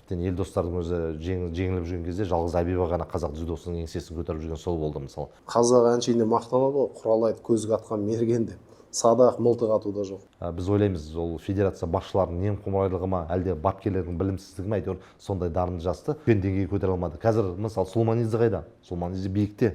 Тіптен Елдостардың өзі жеңіліп жүрген кезде жалғыз Абиба ғана қазақ дзюдосының еңсесін көтеріп жүрген сол болды мысалы. Қазақ әншейінде мақтанады ғой, құралайды көзге атқан мерген деп. Садақ, мылтық ату да жоқ. Біз ойлаймыз, ол федерация басшыларының немқұрайлығы ма, әлде бапкерлердің білімсіздігі ме, әйтеуір сондай дарынды жасты үлкен деңгейге көтере алмады. Қазір мысалы Сулманидзе қайда? Сулманидзе биікте.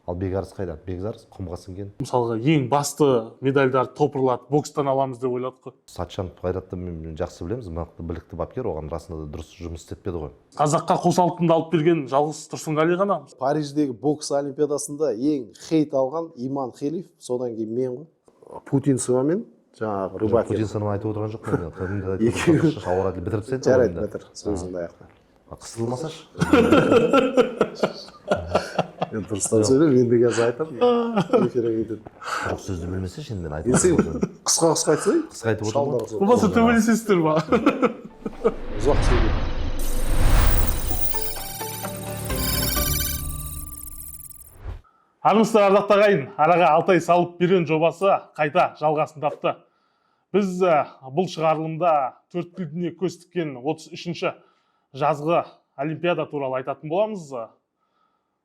Ал Бекарыс қайда? Бекарыс құмға сіңген. Мысалға, ең басты медальдарды топырлатып бокстан аламыз деп ойладық қой. Сатжанов Қайратты мен жақсы білеміз, мықты білікті бапкер, оған расында да дұрыс жұмыс істетпеді ғой. Қазаққа қос алтынды алып берген жалғыз Тұрсынғали ғана. Париждегі бокс олимпиадасында ең хейт алған Иман Хелиф, содан кейін мен ғой. Путинцевамен жаңағы Рыбакин. Путинцеваны айтып отырған жоқпын мен. Кімді айтып Екеуі. отырған жоқпын, ауыр әділ бітіріп тастайды ғой Жарайды, енді. бітір, сөзіңді аяқта. Қысылмасашы. Мен дұрыстап сөйлеп, енді қазір айтамын. Эфирге кетеді. Жоқ, сөзді білмесеші енді мен Енді сен айтып. қысқа-қысқа айтсай. Қысқа айтып отырмын ғой. Болмаса төбелесесіздер ма? Ұзақ сөйле. Армысыздар, ардақты ағайын, араға 6 ай салып берген жобасы қайта жалғасын тапты. Біз бұл шығарылымда төрткүл дүние көз тіккен 33-ші жазғы олимпиада туралы айтатын боламыз.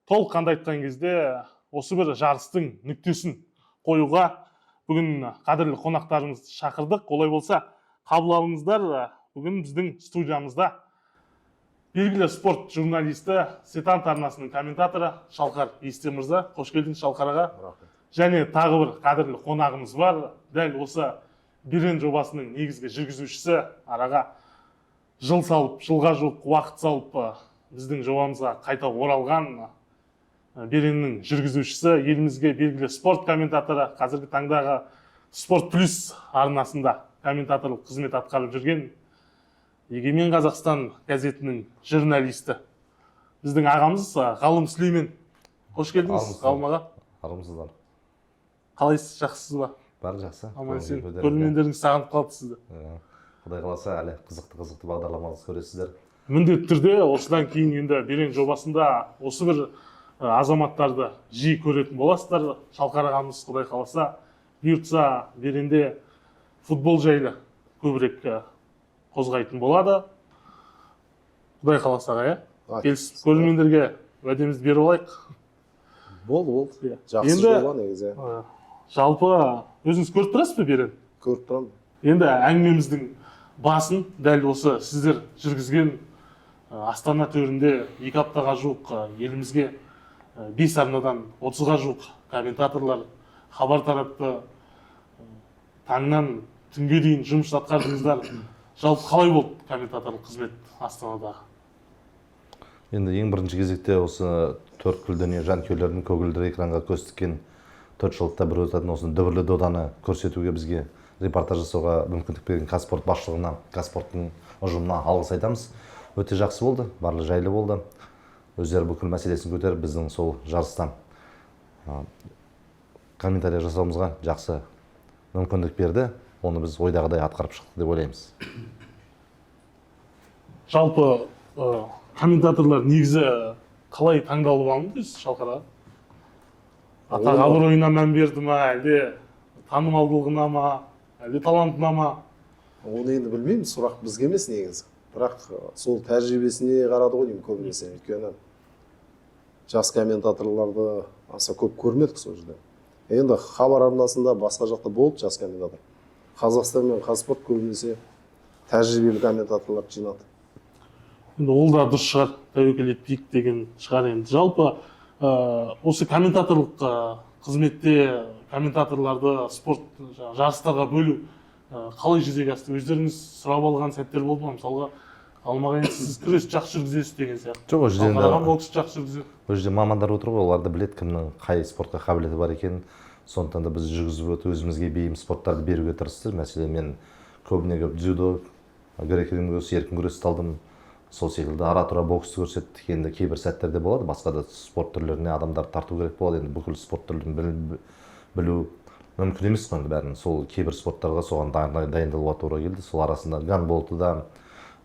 Толыққанды айтқан кезде осы бір жарыстың нүктесін қоюға бүгін қадірлі қонақтарымызды шақырдық. Олай болса, қабыл алыңыздар. Бүгін біздің студиямызда белгілі спорт журналисті, Сетант арнасының комментаторы Шалқар Естен мырза. Қош келдіңіз, Шалқар аға. Рахмет. Және тағы бір қадірлі қонағымыз бар. Дәл осы Берен жобасының негізгі жүргізушісі, араға жыл салып, жылға жуық уақыт салып, біздің жобамызға қайта оралған, Береннің жүргізушісі, елімізге белгілі спорт комментаторы, қазіргі таңдағы Спорт Плюс арнасында комментаторлық қызмет атқарып жүрген Егемен Қазақстан газетінің журналисті, біздің ағамыз Ғалым Сүлеймен. Қош келдіңіз, Армысыздар. Ғалым аға. Армысыздар. Қалайсыз, жақсысыз ба? Бәрі жақсы. Аман есен. Көңіл көтеріңкі. Көрермендеріңіз сағынып қалды сізді. Құдай қаласа, әлі қызықты бағдарламаларды көресіздер. Міндетті түрде осыдан кейін енді Берен жобасында осы бір азаматтарды жиі көретін боласыздар. Шалқар ағамыз, Құдай қаласа, бұйыртса, Беренде футбол жайлы көбірек қозғайтын болады. Құдай қаласа, аға, иә? Келісіп көрермендерге уәдемізді беріп алайық. Болды, болды. Иә. Жақсы Енді, жоба негізі. Жалпы өзіңіз көріп тұрасыз ба Берен? Көріп тұрамын. Енді әңгімеміздің басын дәл осы сіздер жүргізген Астана төрінде 2 аптаға жуық, елімізге 5 арнадан 30-ға жуық комментаторлар хабар таратты. Таңнан түнге дейін жұмыс атқардыңыздар. Жалпы қалай болды комментаторлық қызмет Астанадағы? Енді ең бірінші кезекте осы төрткүл дүние жанкүйерлердің көгілдір экранға көз тіккен 4 жылдықта бір өтетін осы дүбірлі доданы көрсетуге, бізге репортаж жасауға мүмкіндік берген Қазспорт басшылығына, Қазспорттың ұжымына алғыс айтамыз. Өте жақсы болды, барлығы жайлы болды. Өздері бүкіл мәселесін көтеріп, біздің сол жарыстан комментарий жасауымызға жақсы мүмкіндік берді. Оны біз ойдағыдай атқарып шықтық деп ойлаймыз. Жалпы комментаторлар негізі қалай таңдалып алынды дейсіз, Шалқар аға? Атақ абыройына мән берді ма, әлде танымалдылығына ма, әлде талантына ма? Оны енді білмеймін, сұрақ бізге емес негізі. Бірақ сол тәжірибесіне қарады ғой деймін көбінесе. Өйткені жас комментаторларды аса көп көрмедік сол жерде. Енді Хабар арнасында, басқа жақта болды жас комментатор. Қазақстан мен Қазспорт көбінесе тәжірибелі комментаторларды жинады. Енді ол да дұрыс шығар, тәуекел етпейік деген шығар енді. Жалпы осы комментаторлық қызметте комментаторларды спорт жарыстарға бөлу қалай жүзеге асты? Өздеріңіз сұрап алған сәттер болды ма? Мысалға, Ғалым аға, енді сіз күрес жақсы жүргізесіз деген сияқты. Жоқ, ол жерде Шалқар аға енді бокс жақсы жүргізеді. Ол жерде мамандар отыр ғой, олар да біледі кімнің қай спортқа қабілеті бар екенін. Сондықтан да біз жүргізіп өтіп өзімізге бейім спорттарды беруге тырыстық. Мәселен, мен көбіне көп дзюдо, грек рим күресі, еркін күресті алдым. Сол секілді ара-тұра боксты көрсеттік. Енді кейбір сәттерде болады, басқа да спорт түрлеріне адамдарды тарту керек болады. Енді бүкіл спорт түрлерін білу мүмкін емес қой енді бәрін. Сол кейбір спорттарға соған дайындалуға тура келді. Сол арасында гандболды да,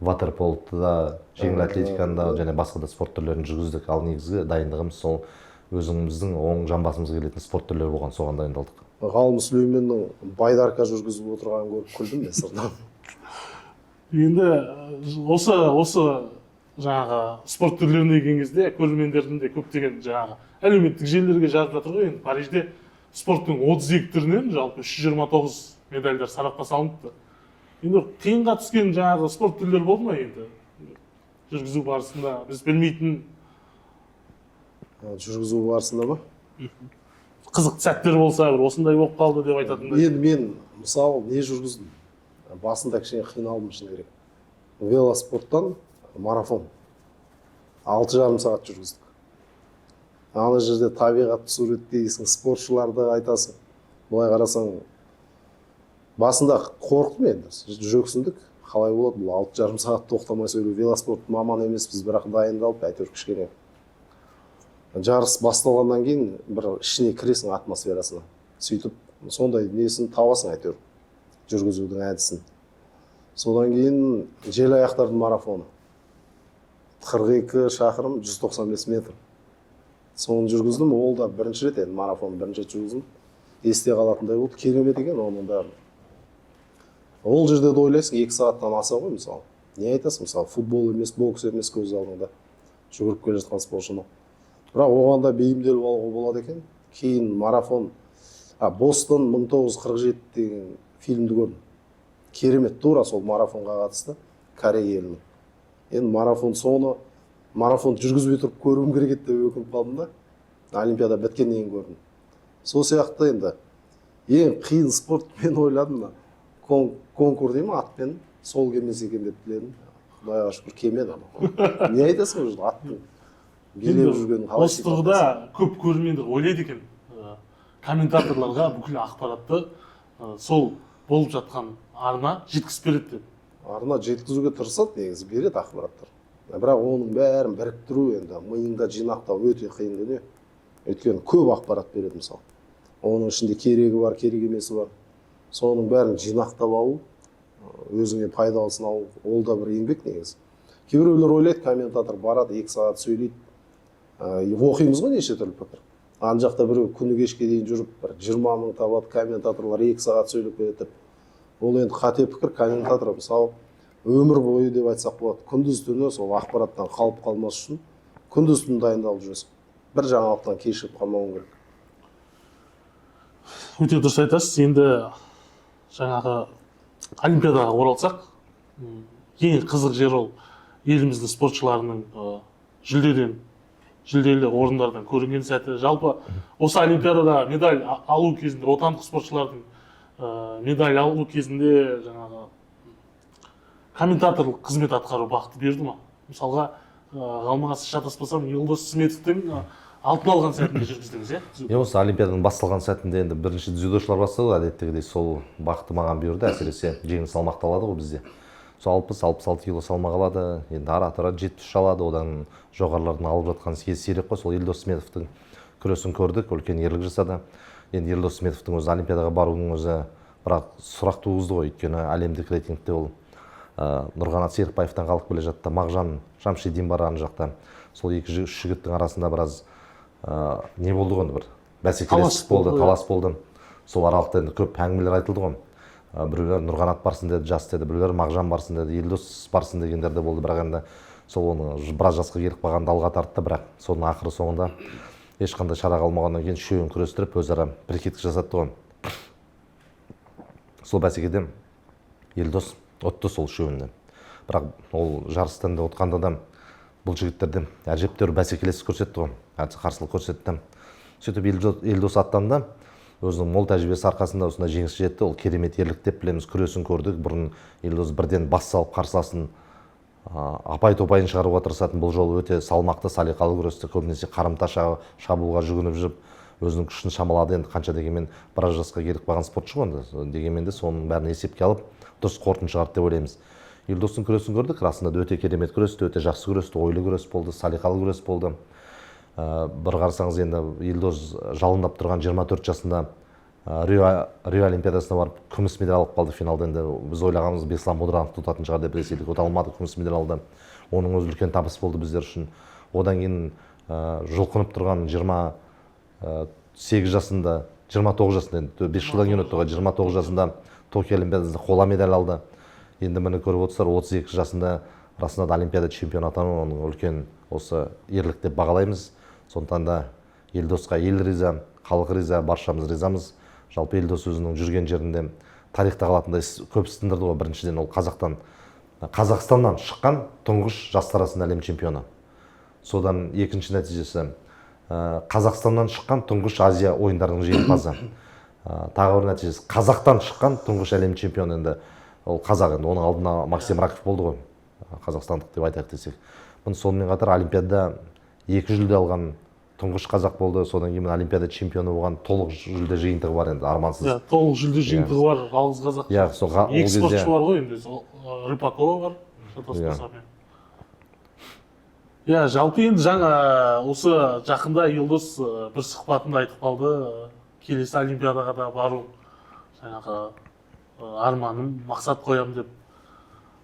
ватерполды да, жеңіл атлетиканы да және басқа да спорт түрлерін жүргіздік. Ал негізгі дайындығымыз сол өзіміздің оң жамбасымызға келетін спорт түрлері болған, соған дайындалдық. Ғалым Сүлейменнің байдарка жүргізіп отырғанын көріп күлдім мен сыртынан. Енді осы жаңағы спорт түрлеріне келген кезде көрермендердің де көптеген жаңағы әлеуметтік желілерге жазып жатыр ғой. Енді Парижде спорттың 32 түрінен жалпы 329 медальдар сарапқа салыныпты. Енді қиынға түскен жаңағы спорт түрлері болды ма енді жүргізу барысында біз білмейтін? Жүргізу барысында ма? Қызықты сәттер болса, бір осындай болып қалды деп айтатындай. Енді мен, мысалы, не жүргіздім, басында кішкене қиналдым, шыны керек. Велоспорттан марафон 6,5 сағат жүргіздік. Ана жерде табиғатты суреттейсің, спортшыларды айтасың. Былай қарасаң, басында қорықтым енді, жүрексіндік, қалай болады бұл 6,5 сағат тоқтамай сөйлеу. Велоспорт маманы емеспіз, бірақ дайындалып, әйтеуір кішкене жарыс басталғаннан кейін бір ішіне кіресің, атмосферасына, сөйтіп сондай несін табасың әйтеуір, жүргізудің әдісін. Содан кейін желаяқтардың марафоны, 42 шақырым 195 метр, соны жүргіздім. Ол да бірінші рет енді, марафон бірінші рет жүргіздім, есте қалатындай болды. Керемет екен оның бәрі. Ол жерде де ойлайсың, 2 сағаттан аса ғой. Мысалы, не айтасың, мысалы, футбол емес, бокс емес, көз алдыңда жүгіріп келе жатқан спортшыны. Бірақ оған да бейімделіп алуға болады екен. Кейін марафон, Бостон 1947 деген фильмді көрдім, керемет, тура сол марафонға қатысты, Корея елінің. Енді марафон, соны марафон жүргізбей тұрып көруім керек еді деп өкініп қалдым да, олимпиада біткеннен кейін көрдім. Сол сияқты енді ең қиын спорт, мен ойладым, мына конкур дей ма, атпен, сол келмесе екен деп тіледім. Құдайға шүкір, келмеді анау. Не айтасың, ол жерде аттың билеп жүргенін қалай Осы тұрғыда көп көрермендер ойлайды екен, комментаторларға бүкіл ақпаратты сол болып жатқан арна жеткізіп береді деп. Арна жеткізуге тырысады негізі, береді ақпараттар, бірақ оның бәрін біріктіру, енді миыңда жинақтау өте қиын дүние. Өйткені көп ақпарат береді, мысалы, оның ішінде керегі бар, керек емесі бар. Соның бәрін жинақтап алу, өзіңе пайдалысын алу, ол да бір еңбек негізі. Кейбіреулер ойлайды, комментатор барады, 2 сағат сөйлейді. Оқимыз ғой неше түрлі пікір: ана жақта біреу күні кешке дейін жүріп бір 20 000 табады, комментаторлар 2 сағат сөйлеп кетеді деп. Ол енді қате пікір. Комментатор, мысалы, өмір бойы деп айтсақ болады, күндіз түні сол ақпараттан қалып қалмас үшін күндіз түні дайындалып жүресің, бір жаңалықтан кешігіп қалмауың керек. Өте дұрыс айтасыз. Енді жаңағы олимпиадаға оралсақ, ең қызық жері ол еліміздің спортшыларының жүлделі орындардан көрінген сәті. Жалпы осы олимпиадада медаль алу кезінде, отандық спортшылардың медаль алу кезінде жаңағы комментаторлық қызмет атқару бақыты берді ма? Мысалға, Ғалым аға, шатаспасам, Елдос Сметовтің алтын алған сәтінде жүргіздіңіз, иә? Иә, осы олимпиаданың басталған сәтінде енді бірінші дзюдошылар бастады ғой әдеттегідей. Сол бақыты маған бұйырды. Әсіресе жеңіл салмақты алады ғой бізде, сол 60-66 кило салмақ алады. Енді ара тұра 73 алады, одан жоғарылардың алып жатқан кезі сирек қой. Сол Елдос Сметовтің күресін көрдік, үлкен ерлік жасады. Енді Елдос Сметовтің өзі олимпиадаға баруының өзі бірақ сұрақ туғызды ғой, өйткені әлемдік рейтингте ол Нұрғанат Серікбаевтан қалып келе жатты, Мағжан Шамшидин бар ана жақта. Сол екі үш жігіттің арасында біраз не болды ғой енді, бір Талас бәсекелестік болды, болды, иә. Талас болды. Сол аралықта енді көп әңгімелер айтылды ғой. Біреулер Нұрғанат барсын деді, жас деді, біреулер Мағжан барсын деді, Елдос барсын дегендер де болды. Бірақ енді сол оны біраз жасқа келіп қалғанды алға тартты. Бірақ соның ақыры соңында ешқандай шара қалмағаннан кейін үшеуін күрестіріп, өзара прикидка жасатты ғой. Сол бәсекеде Елдос ұтты сол үшеуін. Бірақ ол жарыстан да ұтқанда да бұл жігіттерде әжептәуір бәсекелестік көрсетті ғой, қарсылық көрсетті. Сөйтіп Елдос аттанды. Өзінің мол тәжірибесі арқасында осындай жеңіске жетті. Ол керемет ерлік деп білеміз. Күресін көрдік. Бұрын Елдос бірден бас салып, қарсыласын апай топайын шығаруға тырысатын. Бұл жолы өте салмақты, салиқалы күресті. Көбінесе қарымта шабуылға жүгініп жүріп, өзінің күшін шамалады. Енді қанша дегенмен біраз жасқа келіп қалған спортшы ғой енді. Дегенмен де соның бәрін есепке алып, дұрыс қорытынды шығарды деп ойлаймыз. Елдостың күресін көрдік, расында да өте керемет күресті, өте жақсы күресті, ойлы күрес болды, салиқалы күрес болды. Бір қарасаңыз, енді Елдос жалындап тұрған 24 жасында Рио олимпиадасына барып, күміс медаль алып қалды финалда. Енді біз ойлағанбыз, Беслан Мудрановты ұтатын шығар деп, ресейлік ұта алмады, күміс медаль алды. Оның өзі үлкен табыс болды біздер үшін. Одан кейін жұлқынып тұрған 28 жасында, 29 жасында, енді 5 жылдан кейін өтті ғой, 29 жасында Токио олимпиадасында қола медаль алды. Енді міне, көріп отырсыздар, 32 жасында расында да олимпиада чемпионы атану, оның үлкен осы ерлік деп бағалаймыз. Сондықтан да Елдосқа ел риза, халық риза, баршамыз ризамыз. Жалпы Елдос өзінің жүрген жерінде тарихта қалатындай іс көп іс тындырды ғой. Біріншіден, ол Қазақстаннан шыққан тұңғыш жастар арасында әлем чемпионы. Содан екінші нәтижесі, Қазақстаннан шыққан тұңғыш Азия ойындарының жеңімпазы. Тағы бір нәтижесі, қазақтан шыққан тұңғыш әлем чемпионы. Енді ол қазақ, енді оның алдында Максим Раков болды ғой, қазақстандық деп айтайық десек. Міне, сонымен қатар олимпиадада екі жүлде алған тұңғыш қазақ болды. Содан кейін олимпиада чемпионы болған, толық жүлде жиынтығы бар енді, армансыз. Иә, толық жүлде жиынтығы бар жалғыз қазақ. Иә, сол ол Екі кезде спортшы бар ғой енді, сол, Рыпакова бар, шатаспасам. Иә, жалпы енді жаңа осы жақында Елдос бір сұхбатында айтып қалды, келесі олимпиадаға да бару жаңағы арманым, мақсат қоямын деп.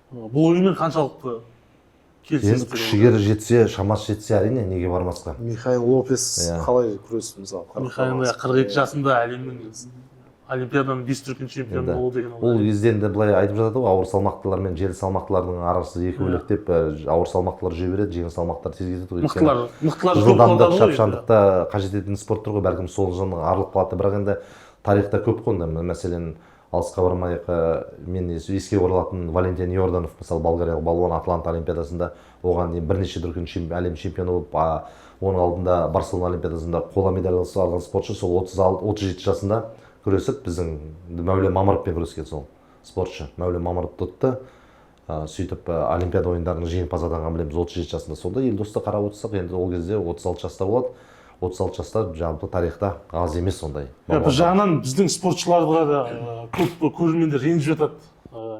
Бұл оймен қаншалықты Енді келісесіз? күш жігері жетсе, шамасы жетсе, әрине, неге бармасқа? Михаил Лопес қалай күресті, мысалы? Михаил 42 жасында әлемнің, олимпиаданың бес дүркін чемпионы Енді болу деген ол кезде енді былай айтып жатады ғой, ауыр салмақтылар мен жеңіл салмақтылардың арасы екі бөлек деп, ауыр салмақтылар жүре береді, жеңіл салмақтар тез кетеді ғой. Өйткені Мықтылар көп жылдамдық, қолдады ғой енді. шапшаңдықта қажет ететін спорт түрі ғой, бәлкім сол жағынан арылып қалады. Бірақ енді тарихта көп қой ондай. Мәселен, алысқа бармайық, мен еске оралатын Валентин Йорданов, мысалы, болгариялық балуан, Атланта олимпиадасында оған дейін бірнеше дүркін әлем чемпионы болып, оның алдында Барселона олимпиадасында қола медаль алған спортшы, сол 36, 37 жасында күресіп, біздің Мәулен Мамыровпен күрескен сол спортшы. Мәулен Мамыровты ұтты. Сөйтіп олимпиада ойындарының жеңімпазы атанғанын білеміз 37 жасында. Сонда Елдосты қарап отырсақ, енді ол кезде 36 жаста болады. 36 жаста жалпы тарихта аз емес ондай Иә, бір жағынан біздің спортшыларға да көп көрермендер ренжіп жатады.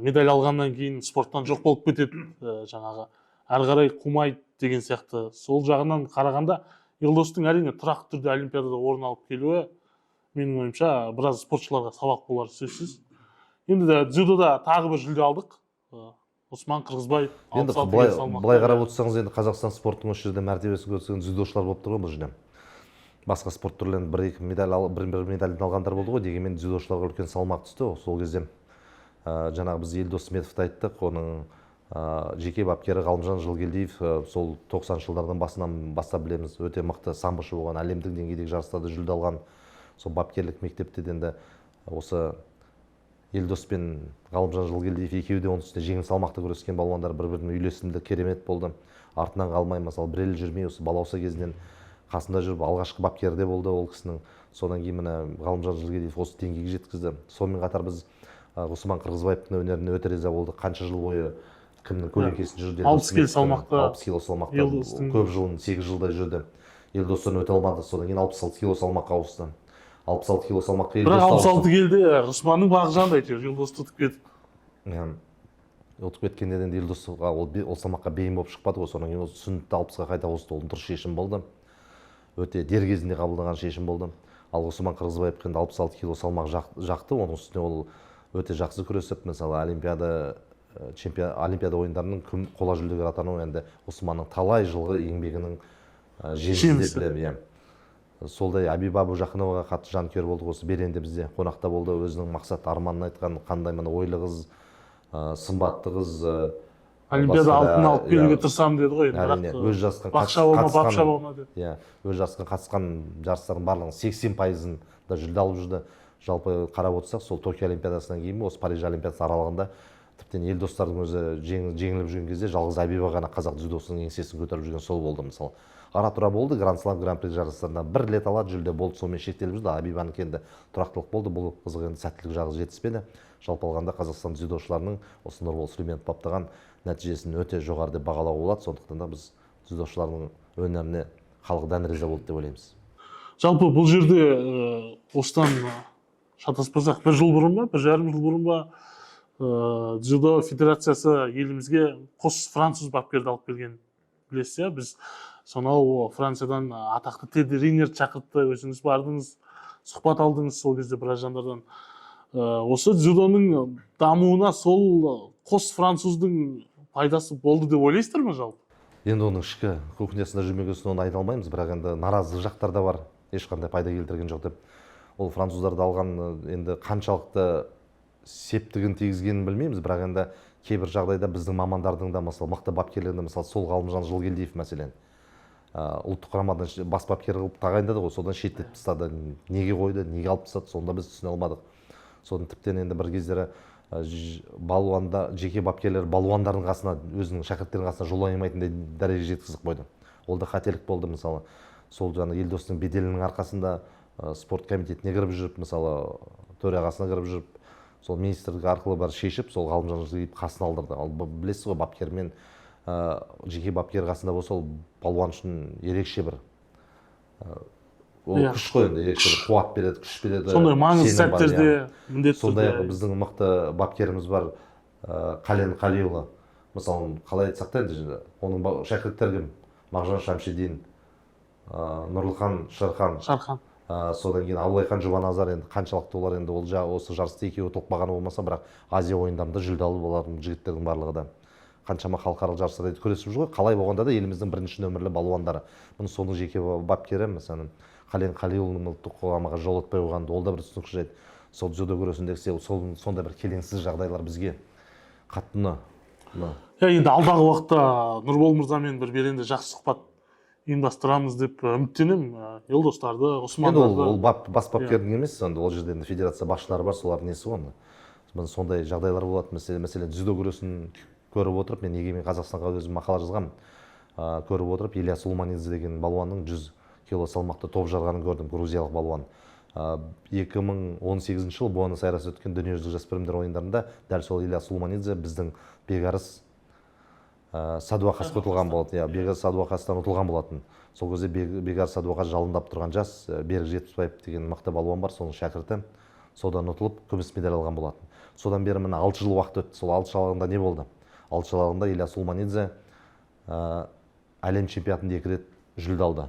Медаль алғаннан кейін спорттан жоқ болып кетеді, жаңағы әрі қарай қумайды деген сияқты. Сол жағынан қарағанда, Елдостың, әрине, тұрақты түрде олимпиадада орын алып келуі, менің ойымша, біраз спортшыларға сабақ болары сөзсіз. Енді де дзюдода тағы бір жүлде алдық. Ғұсман Қырғызбаев Енді 66 былай келі салмақта. былай қарап отырсаңыз, енді Қазақстан спортының осы жерде мәртебесін көтерген дзюдошылар болып тұр ғой бұл жерде. Басқа спорт түрлерінен бір екі медаль ал, бір бір медальден алғандар болды ғой, дегенмен дзюдошыларға үлкен салмақ түсті. Сол кезде жаңағы біз Елдос Сметовті айттық, оның жеке бапкері Ғалымжан Жылгелдиев, сол 90 жылдардың басынан бастап білеміз, өте мықты самбошы болған, әлемдік деңгейдегі жарыстарда жүлде алған. Сол бапкерлік мектепте де енді осы Елдос пен Ғалымжан Жылгелдиев екеуі де, оның үстіне жеңіл салмақта күрескен балуандар, бір бірінің үйлесімді керемет болды. Артынан қалмай, мысалы, бір елі жүрмей, осы балауса кезінен қасында жүріп, алғашқы бапкері де болды ол кісінің. Содан кейін, міне, Ғалымжан Жылгелдиев осы деңгейге жеткізді. Сонымен қатар біз Ғұсман Қырғызбаевтың өнеріне өте риза болдық. Қанша жыл бойы кімнің көлеңкесінде жүрді? 60 келі салмақта. 60 кило салмақта көп жылын, 8 жылдай жүрді, Елдостан өте алмады. Содан кейін 66 кило салмаққа ауысты. 66 кило салмаққа Бірақ Елдосты 66 келіде Ғұсманның бағы жанды, әйтеуір Елдосты ұтып кетіп. Иә, ұтып кеткенде енді Елдосқа ол салмаққа бейім болып шықпады ғой. Содан кейін ол түсінікті, 60-қа қайта ауысты. Ол дұрыс шешім болды, өте дер кезінде қабылданған шешім болды. Ал Ғұсман Қырғызбаевқа енді 66 кило салмақ жақты. Оның үстіне ол өте жақсы күресіп, мысалы, чемпион, олимпиада ойындарының қола жүлдегері атану енді Ғұсманның талай жылғы еңбегінің жемісі деп Жемісі. білемін, иә. Солдай Абиба Әбужақыноваға қатты жанкүйер болдық. Осы Беренде бізде қонақта болды, өзінің мақсат арманын айтқан. Қандай, міне, ойлы қыз, сымбатты қыз, Олимпиада басқа да, алтын алып келуге тырысамын деді ғой енді, Әрине, бірақ өз жасқа бақ шаба ма, бап қатысқан шаба ма деп. Иә, өз жасқа қатысқан жарыстардың барлығының 80%-ын да жүлде алып жүрді. Жалпы қарап отырсақ, сол Токио олимпиадасынан кейін осы Париж олимпиадасы аралығында тіптен Елдостардың өзі жеңіліп жүрген кезде жалғыз Әбиба ғана қазақ дзюдосының еңсесін көтеріп жүрген сол болды. Мысалы, ара тұра болды, гранд слам, гран при жарыстарында бір рет алады жүлде, болды, сонымен шектеліп жүрді. Әбибанікі енді тұрақтылық болды, бұл қызық енді сәттілік жағы жетіспеді. Жалпы алғанда, Қазақстан дзюдошыларының осы Нұрбол Сүлейменов баптаған нәтижесін өте жоғары деп бағалауға болады. Сондықтан да біз дзюдошылардың өнеріне халық дән риза болды деп ойлаймыз. Жалпы бұл жерде осыдан, шатаспасақ, бір жыл бұрын ба, 1,5 жыл бұрын ба, дзюдо федерациясы елімізге қос француз бапкерді алып келген, білесіз, иә. Біз сонау Франциядан атақты Тедди Ринерді шақыртты, өзіңіз бардыңыз, сұхбат алдыңыз сол кезде біраз жандардан. Осы дзюдоның дамуына сол қос француздың пайдасы болды деп ойлайсыздар ма жалпы? Енді оның ішкі кухнясында жүрмеген соң оны айта алмаймыз, бірақ енді наразы жақтар да бар, ешқандай пайда келтірген жоқ деп. Ол француздарды алған енді қаншалықты септігін тигізгенін білмейміз, бірақ енді Кейбір жағдайда біздің мамандардың да, мысалы, мықты бапкерлердің, мысалы, сол Ғалымжан Жылгелдиев, мәселен, ұлттық құрамадан бас бапкер қылып тағайындады ғой, содан шеттетіп тастады. Неге қойды, неге алып тастады, сонда біз түсіне алмадық. Соны тіптен енді бір кездері балуанда жеке бапкерлер балуандардың қасына, өзінің шәкірттерінің қасына жолай алмайтындай дәрежеге жеткізіп қойды. Ол да қателік болды. Мысалы, сол жаңа Елдостың беделінің арқасында спорт комитетіне кіріп жүріп, мысалы, төрағасына кіріп жүріп, сол министрлік арқылы бәрі шешіп, сол Ғалымжан Жылгелдиев қасына алдырды. Ал білесіз ғой, бапкермен жеке бапкер қасында болса, ол балуан үшін ерекше бір ол күш қой енді, ерекше бір қуат береді, күш береді, Сондай маңызды сенім бар, сәттерде иә. міндетті Сондай түрде. Біздің мықты бапкеріміз бар, Қален Қалиұлы. Мысалы, қалай айтсақ та, енді оның шәкірттері кім? Мағжан Шәмшидин, Нұрлыхан Шерхан, Шархан. Содан кейін Абылайхан Жұбаназар. Енді қаншалықты олар енді ол осы жарыста екеуі ұтылып қалғаны болмаса, бірақ Азия ойындарында жүлде алып, олардың жігіттердің барлығы да қаншама халықаралық жарыстарда күресіп жүр ғой. Қалай болғанда да еліміздің бірінші нөмірлі балуандары. Мұны соның жеке бапкері, мысалы, Қален Қалиұлының ұлттық құрамаға жолатпай қойғанды, ол да бір түсініксіз жайт. Сол дзюдо күресіндегі сол сондай бір келеңсіз жағдайлар бізге қатты Иә, енді алдағы уақытта Нұрбол мырзамен бір беренді жақсы сұхбат ұйымдастырамыз деп үміттенемін. Елдостарды, Енді ол, Ғұсмандарды. ол бас бапкердің емес, енді ол жерде енді федерация басшылары бар, солардың несі ғой енді. Міне, сондай жағдайлар болады. Мәселен, дзюдо күресін көріп отырып, мен Егемен Қазақстанға өзім мақала жазғанмын. Көріп отырып, Илья Сулманидзе деген балуанның 100 кило салмақта топ жарғанын көрдім, грузиялық балуан. 2018 жылы Буэнос Айреста өткен дүниежүзілік жасөспірімдер ойындарында дәл сол Илья Сулманидзе біздің Бекарыс Садуақасқа ұтылған болатын. Иә, Бекарыс Садуақастан ұтылған болатын. Сол кезде Бекарыс Садуақас жалындап тұрған жас, Берік Жетпісбаев деген мықты балуан бар, соның шәкірті, содан ұтылып, күміс медаль алған болатын. Содан бері міне 6 жыл уақыт өтті. Сол 6 жыл аралығында не болды? 6 жыл аралығында Илья Сулманидзе әлем чемпионатында 2 рет жүлде алды.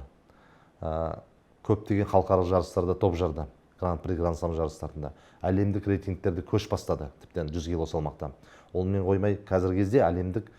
Көптеген халықаралық жарыстарда топ жарды, Гран-при, Гранд-слам жарыстарында. Әлемдік рейтингтерді көш бастады, тіптен 100 кило салмақта. Онымен қоймай, қазіргі кезде әлемдік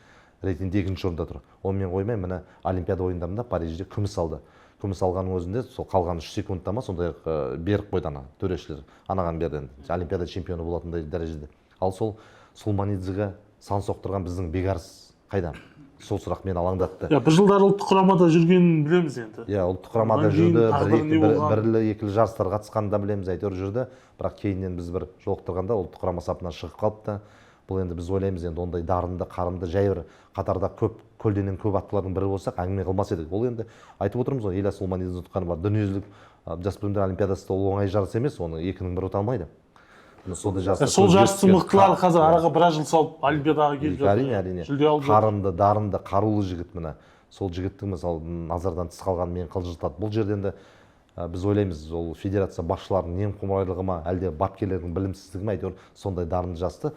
рейтингте екінші орында тұр. Онымен қоймай, міне, Олимпиада ойындарында Парижде күміс алды. Күміс алғанның өзінде сол қалған 3 секундта ма, сондай беріп қойды ана төрешілер, анаған берді енді, Олимпиада чемпионы болатындай дәрежеде. Ал сол Сулманидзеге сан соқтырған біздің Бекарыс қайда? Сол сұрақ мені алаңдатты. Иә, бір жылдары ұлттық құрамада жүргенін білеміз енді. Иә, ұлттық құрамада Одан кейін жүрді, тағдыры не болған? бірлі екілі жарыстарға қатысқанын да білеміз, әйтеуір жүрді. Бірақ кейіннен біз бір жолықтырғанда ұлттық құрама сапынан шығып қалыпты. Бұл енді біз ойлаймыз, енді ондай дарынды, қарымды, жай бір қатарда көп көлденең көп аттылардың бірі болсақ, әңгіме қылмас едік. Ол енді айтып отырмыз ғой, Илья Сулманидзе ұтқаны бар. Дүниежүзілік жасөспірімдер олимпиадасы да ол оңай жарыс емес, оны екінің бірі ұта алмайды. Міне, сондай жарыста Сол көзге жарыстың түскен мықтылары қазір араға біраз жыл салып олимпиадаға келіп жатыр. Әрине, әрине. Жүлде алып жатыр. Қарымды, дарынды, қарулы жігіт міне. Сол жігіттің, мысалы, назардан тыс қалғаны мені қынжылтады. Бұл жерде енді біз ойлаймыз, ол федерация басшыларының немқұрайлығы ма, әлде бапкерлердің білімсіздігі ме, әйтеуір сондай дарынды жасты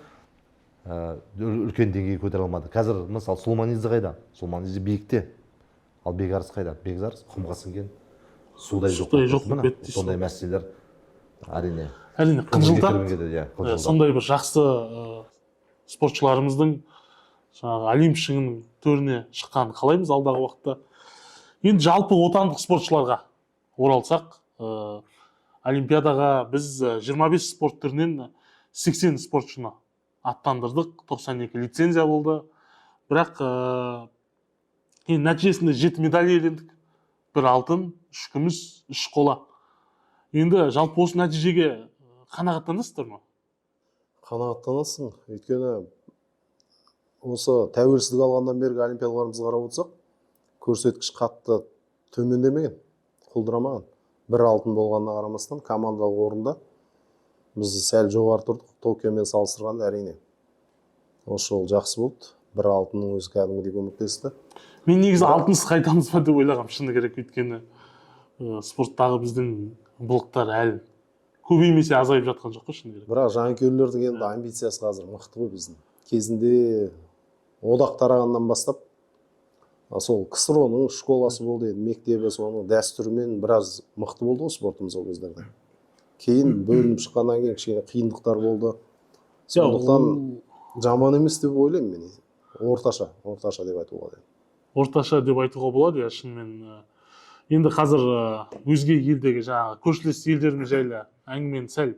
үлкен деңгейге көтере алмады. Қазір, мысалы, Сулманидзе қайда? Сулманидзе биікте. Ал Бекарыс қайда? Бекарыс құмға сіңген судай жоқ. Судай жоқ Міне, болып кетті дейсіз сондай ғой. мәселелер әрине. Әрине, Көңілге қынжылтады. кіргенге де, иә, қынжылтады. Сондай бір жақсы спортшыларымыздың жаңағы Олимп шыңының төріне шыққанын қалаймыз алдағы уақытта. Енді жалпы отандық спортшыларға оралсақ, олимпиадаға біз 25 спорт түрінен 80 спортшыны аттандырдық, 92 лицензия болды. Бірақ енді нәтижесінде 7 медаль иелендік. 1 алтын, 3 күміс, 3 қола. Енді жалпы осы нәтижеге қанағаттанасыздар ма? Қанағаттанасың, өйткені осы тәуелсіздік алғаннан бергі олимпиадаларымызға қарап отырсақ, көрсеткіш қатты төмендемеген, құлдырамаған. Бір алтын болғанына қарамастан командалық орында біз сәл жоғары тұрдық Токиомен салыстырғанда, әрине. Осы жолы жақсы болды. Бір алтынның өзі кәдімгідей көмектесті. Мен негізі алтынсыз қайтамыз ба деп ойлағанмын, шыны керек, өйткені спорттағы біздің былықтар әлі көбеймесе азайып жатқан жоқ қой, шыны керек. Бірақ жанкүйерлердің енді амбициясы қазір мықты ғой біздің. Кезінде одақ тарағаннан бастап сол КСРО-ның школасы болды енді, мектебі, соның дәстүрімен біраз мықты болды ғой спортымыз ол кездерде. Кейін бөлініп шыққаннан кейін кішкене қиындықтар болды. Сондықтан жаман емес деп ойлаймын мен. Орташа, орташа деп айтуға болады. Орташа деп айтуға болады, иә, шынымен. Енді қазір өзге елдегі жаңағы көршілес елдеріміз жайлы әңгімені сәл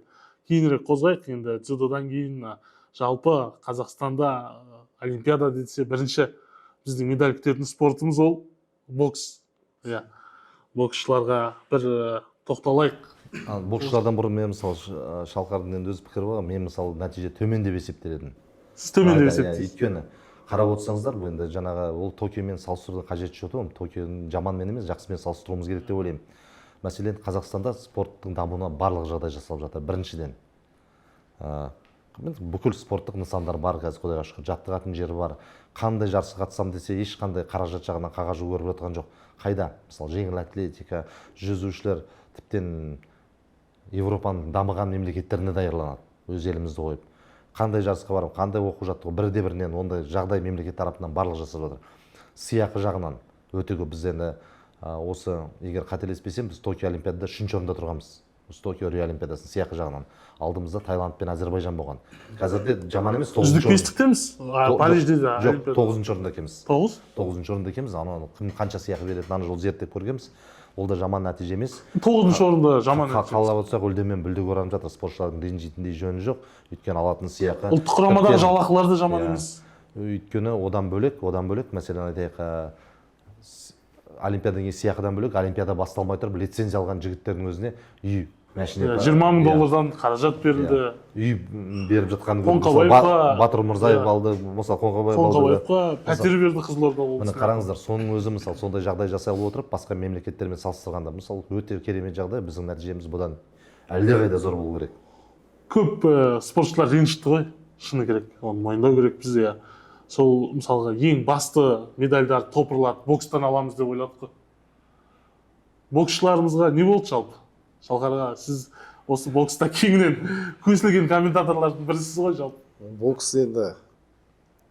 кейінірек қозғайық. Енді дзюдодан кейін Жалпы Қазақстанда олимпиада десе, бірінші біздің медаль күтетін спортымыз ол бокс. Иә, боксшыларға бір тоқталайық. Ал боксшылардан бұрын мен, мысалы, Шалқардың енді өз пікірі бар. Мен, мысалы, нәтиже төмен деп есептер едім. Сіз төмен деп Иә, есептейсіз? Өйткені қарап отырсаңыздар, бұл енді жаңағы ол Токиомен салыстырудың қажеті жоқ деп, Токионы жаманмен емес, жақсымен салыстыруымыз керек деп ойлаймын. Мәселен, Қазақстанда спорттың дамуына барлық жағдай жасалып жатыр. Біріншіден, бүкіл спорттық нысандар бар қазір, құдайға шүкір, жаттығатын жері бар. Қандай жарысқа қатысамын десе, ешқандай қаражат жағынан қағажу көріп жатқан жоқ. Қайда, мысалы, жеңіл атлетика, жүзушілер тіптен Европаның дамыған мемлекеттеріне даярланады, өз елімізді қойып. Қандай жарысқа барып, қандай оқу жаттығу, бірде бірінен ондай жағдай мемлекет тарапынан барлық жасалып жатыр. Сыйақы жағынан өте көп. Біз енді осы, егер қателеспесем, біз Токио олимпиадада үшінші орында тұрғанбыз. Осы Токио, Рио олимпиадасының сыйақы жағынан алдымызда Таиланд пен Әзербайжан болған. Қазір де жаман емес, Үздік тоғызыншы орын. бестіктеміз. Парижде де Жоқ, олимпиада. тоғызыншы орында екенбіз. Тоғыз. Тоғызыншы орында екенбіз. Анау кім қанша сыйақы беретінін ана жолы зерттеп көргенбіз. Ол да жаман нәтиже емес. Тоғызыншы орында жаман нәтиже. Қалап отырсақ, үлдемен бүлдік оранып жатыр. Спортшылардың ренжитіндей жөні жоқ, өйткені алатын сыйақы Ұлттық құрамадағы тіптен- жалақылар да жаман Иә. емес. Өйткені одан бөлек, мәселен айтайық, олимпиададан кейін сыйақыдан бөлек, олимпиада басталмай тұрып лицензия алған жігіттердің өзіне үй, машина. Иә, 20 000 Иә. доллардан қаражат берілді. Үй беріп жатқан. Қоңқабаевқа- Батыр Мырзаев Иә. алды, мысалы, Қоңқабаев алды. Қоңқабаевқа пәтер берді Қызылорда Міне, облысында. қараңыздар, соның өзі, мысалы, сондай жағдай жасай отырып, басқа мемлекеттермен салыстырғанда, мысалы, өте керемет жағдай. Біздің нәтижеміз бұдан әлдеқайда зор болу керек. Көп спортшылар ренжітті ғой, шыны керек, оны мойындау керек біз. Иә, сол, мысалға, ең басты медальдарды топырлатып бокстан аламыз деп ойладық қой. Боксшыларымызға не болды жалпы? Шалқарға, сіз осы бокста кеңінен көсілген комментаторлардың бірісіз ғой жалпы. Бокс енді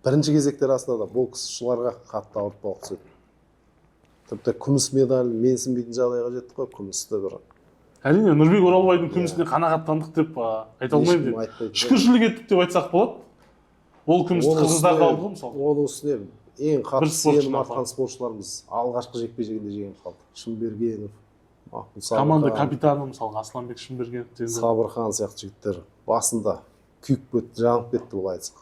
бірінші кезекте, расында да, боксшыларға қатты ауыртпалық түседі. Тіпті күміс медаль менсінбейтін жағдайға жеттік қой, күмісті бір. Әрине, Нұрбек Оралбайдың күмісіне қанағаттандық деп айта алмаймын Ешкім деп. айтпайды. Шүкіршілік еттік деп айтсақ болады. Ол күмісті Оның қырғыздар да үстіне- алды ғой, мысалы. Оның үстіне ең қатты Бір спортшыны сенім артқан алды. спортшыларымыз алғашқы жекпе жегінде жеңіліп қалды. Шымбергенов, Мақұл, Команда Сабырхан, капитаны, мысалға, Асланбек Шымбергенов енді. Сабырхан сияқты жігіттер басында күйіп кетті, жанып кетті, былай айтсақ.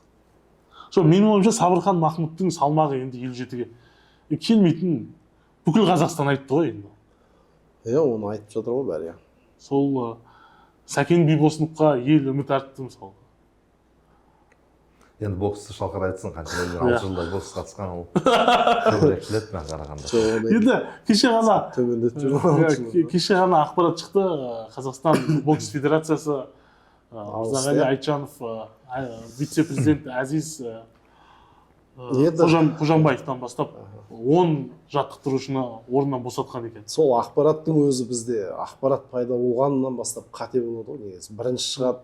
Сол, менің ойымша, Сабырхан Махмұттың салмағы енді 57-ге келмейтін бүкіл Қазақстан айтты ғой енді. Иә, оны айтып жатыр ғой бәрі, иә. Сол Сәкен Бибосыновқа ел үміт артты, мысалы. Енді боксты Шалқар айтсын, қанша Иә. 6 жылдай боксқа қатысқан, ол көбірек біледі маған қарағанда. Жоқ, оны енді Енді кеше ғана төмендетіп жүр иә, ғой. кеше ғана ақпарат шықты, Қазақстан бокс федерациясы Ауысты, Мырзағали иә. Айтжанов, вице президент Әзиз Енді- Қожанбаевтан бастап 10 жаттықтырушыны орнынан босатқан екен. Сол ақпараттың өзі бізде ақпарат пайда болғаннан бастап қате болады ғой негізі. Бірінші шығады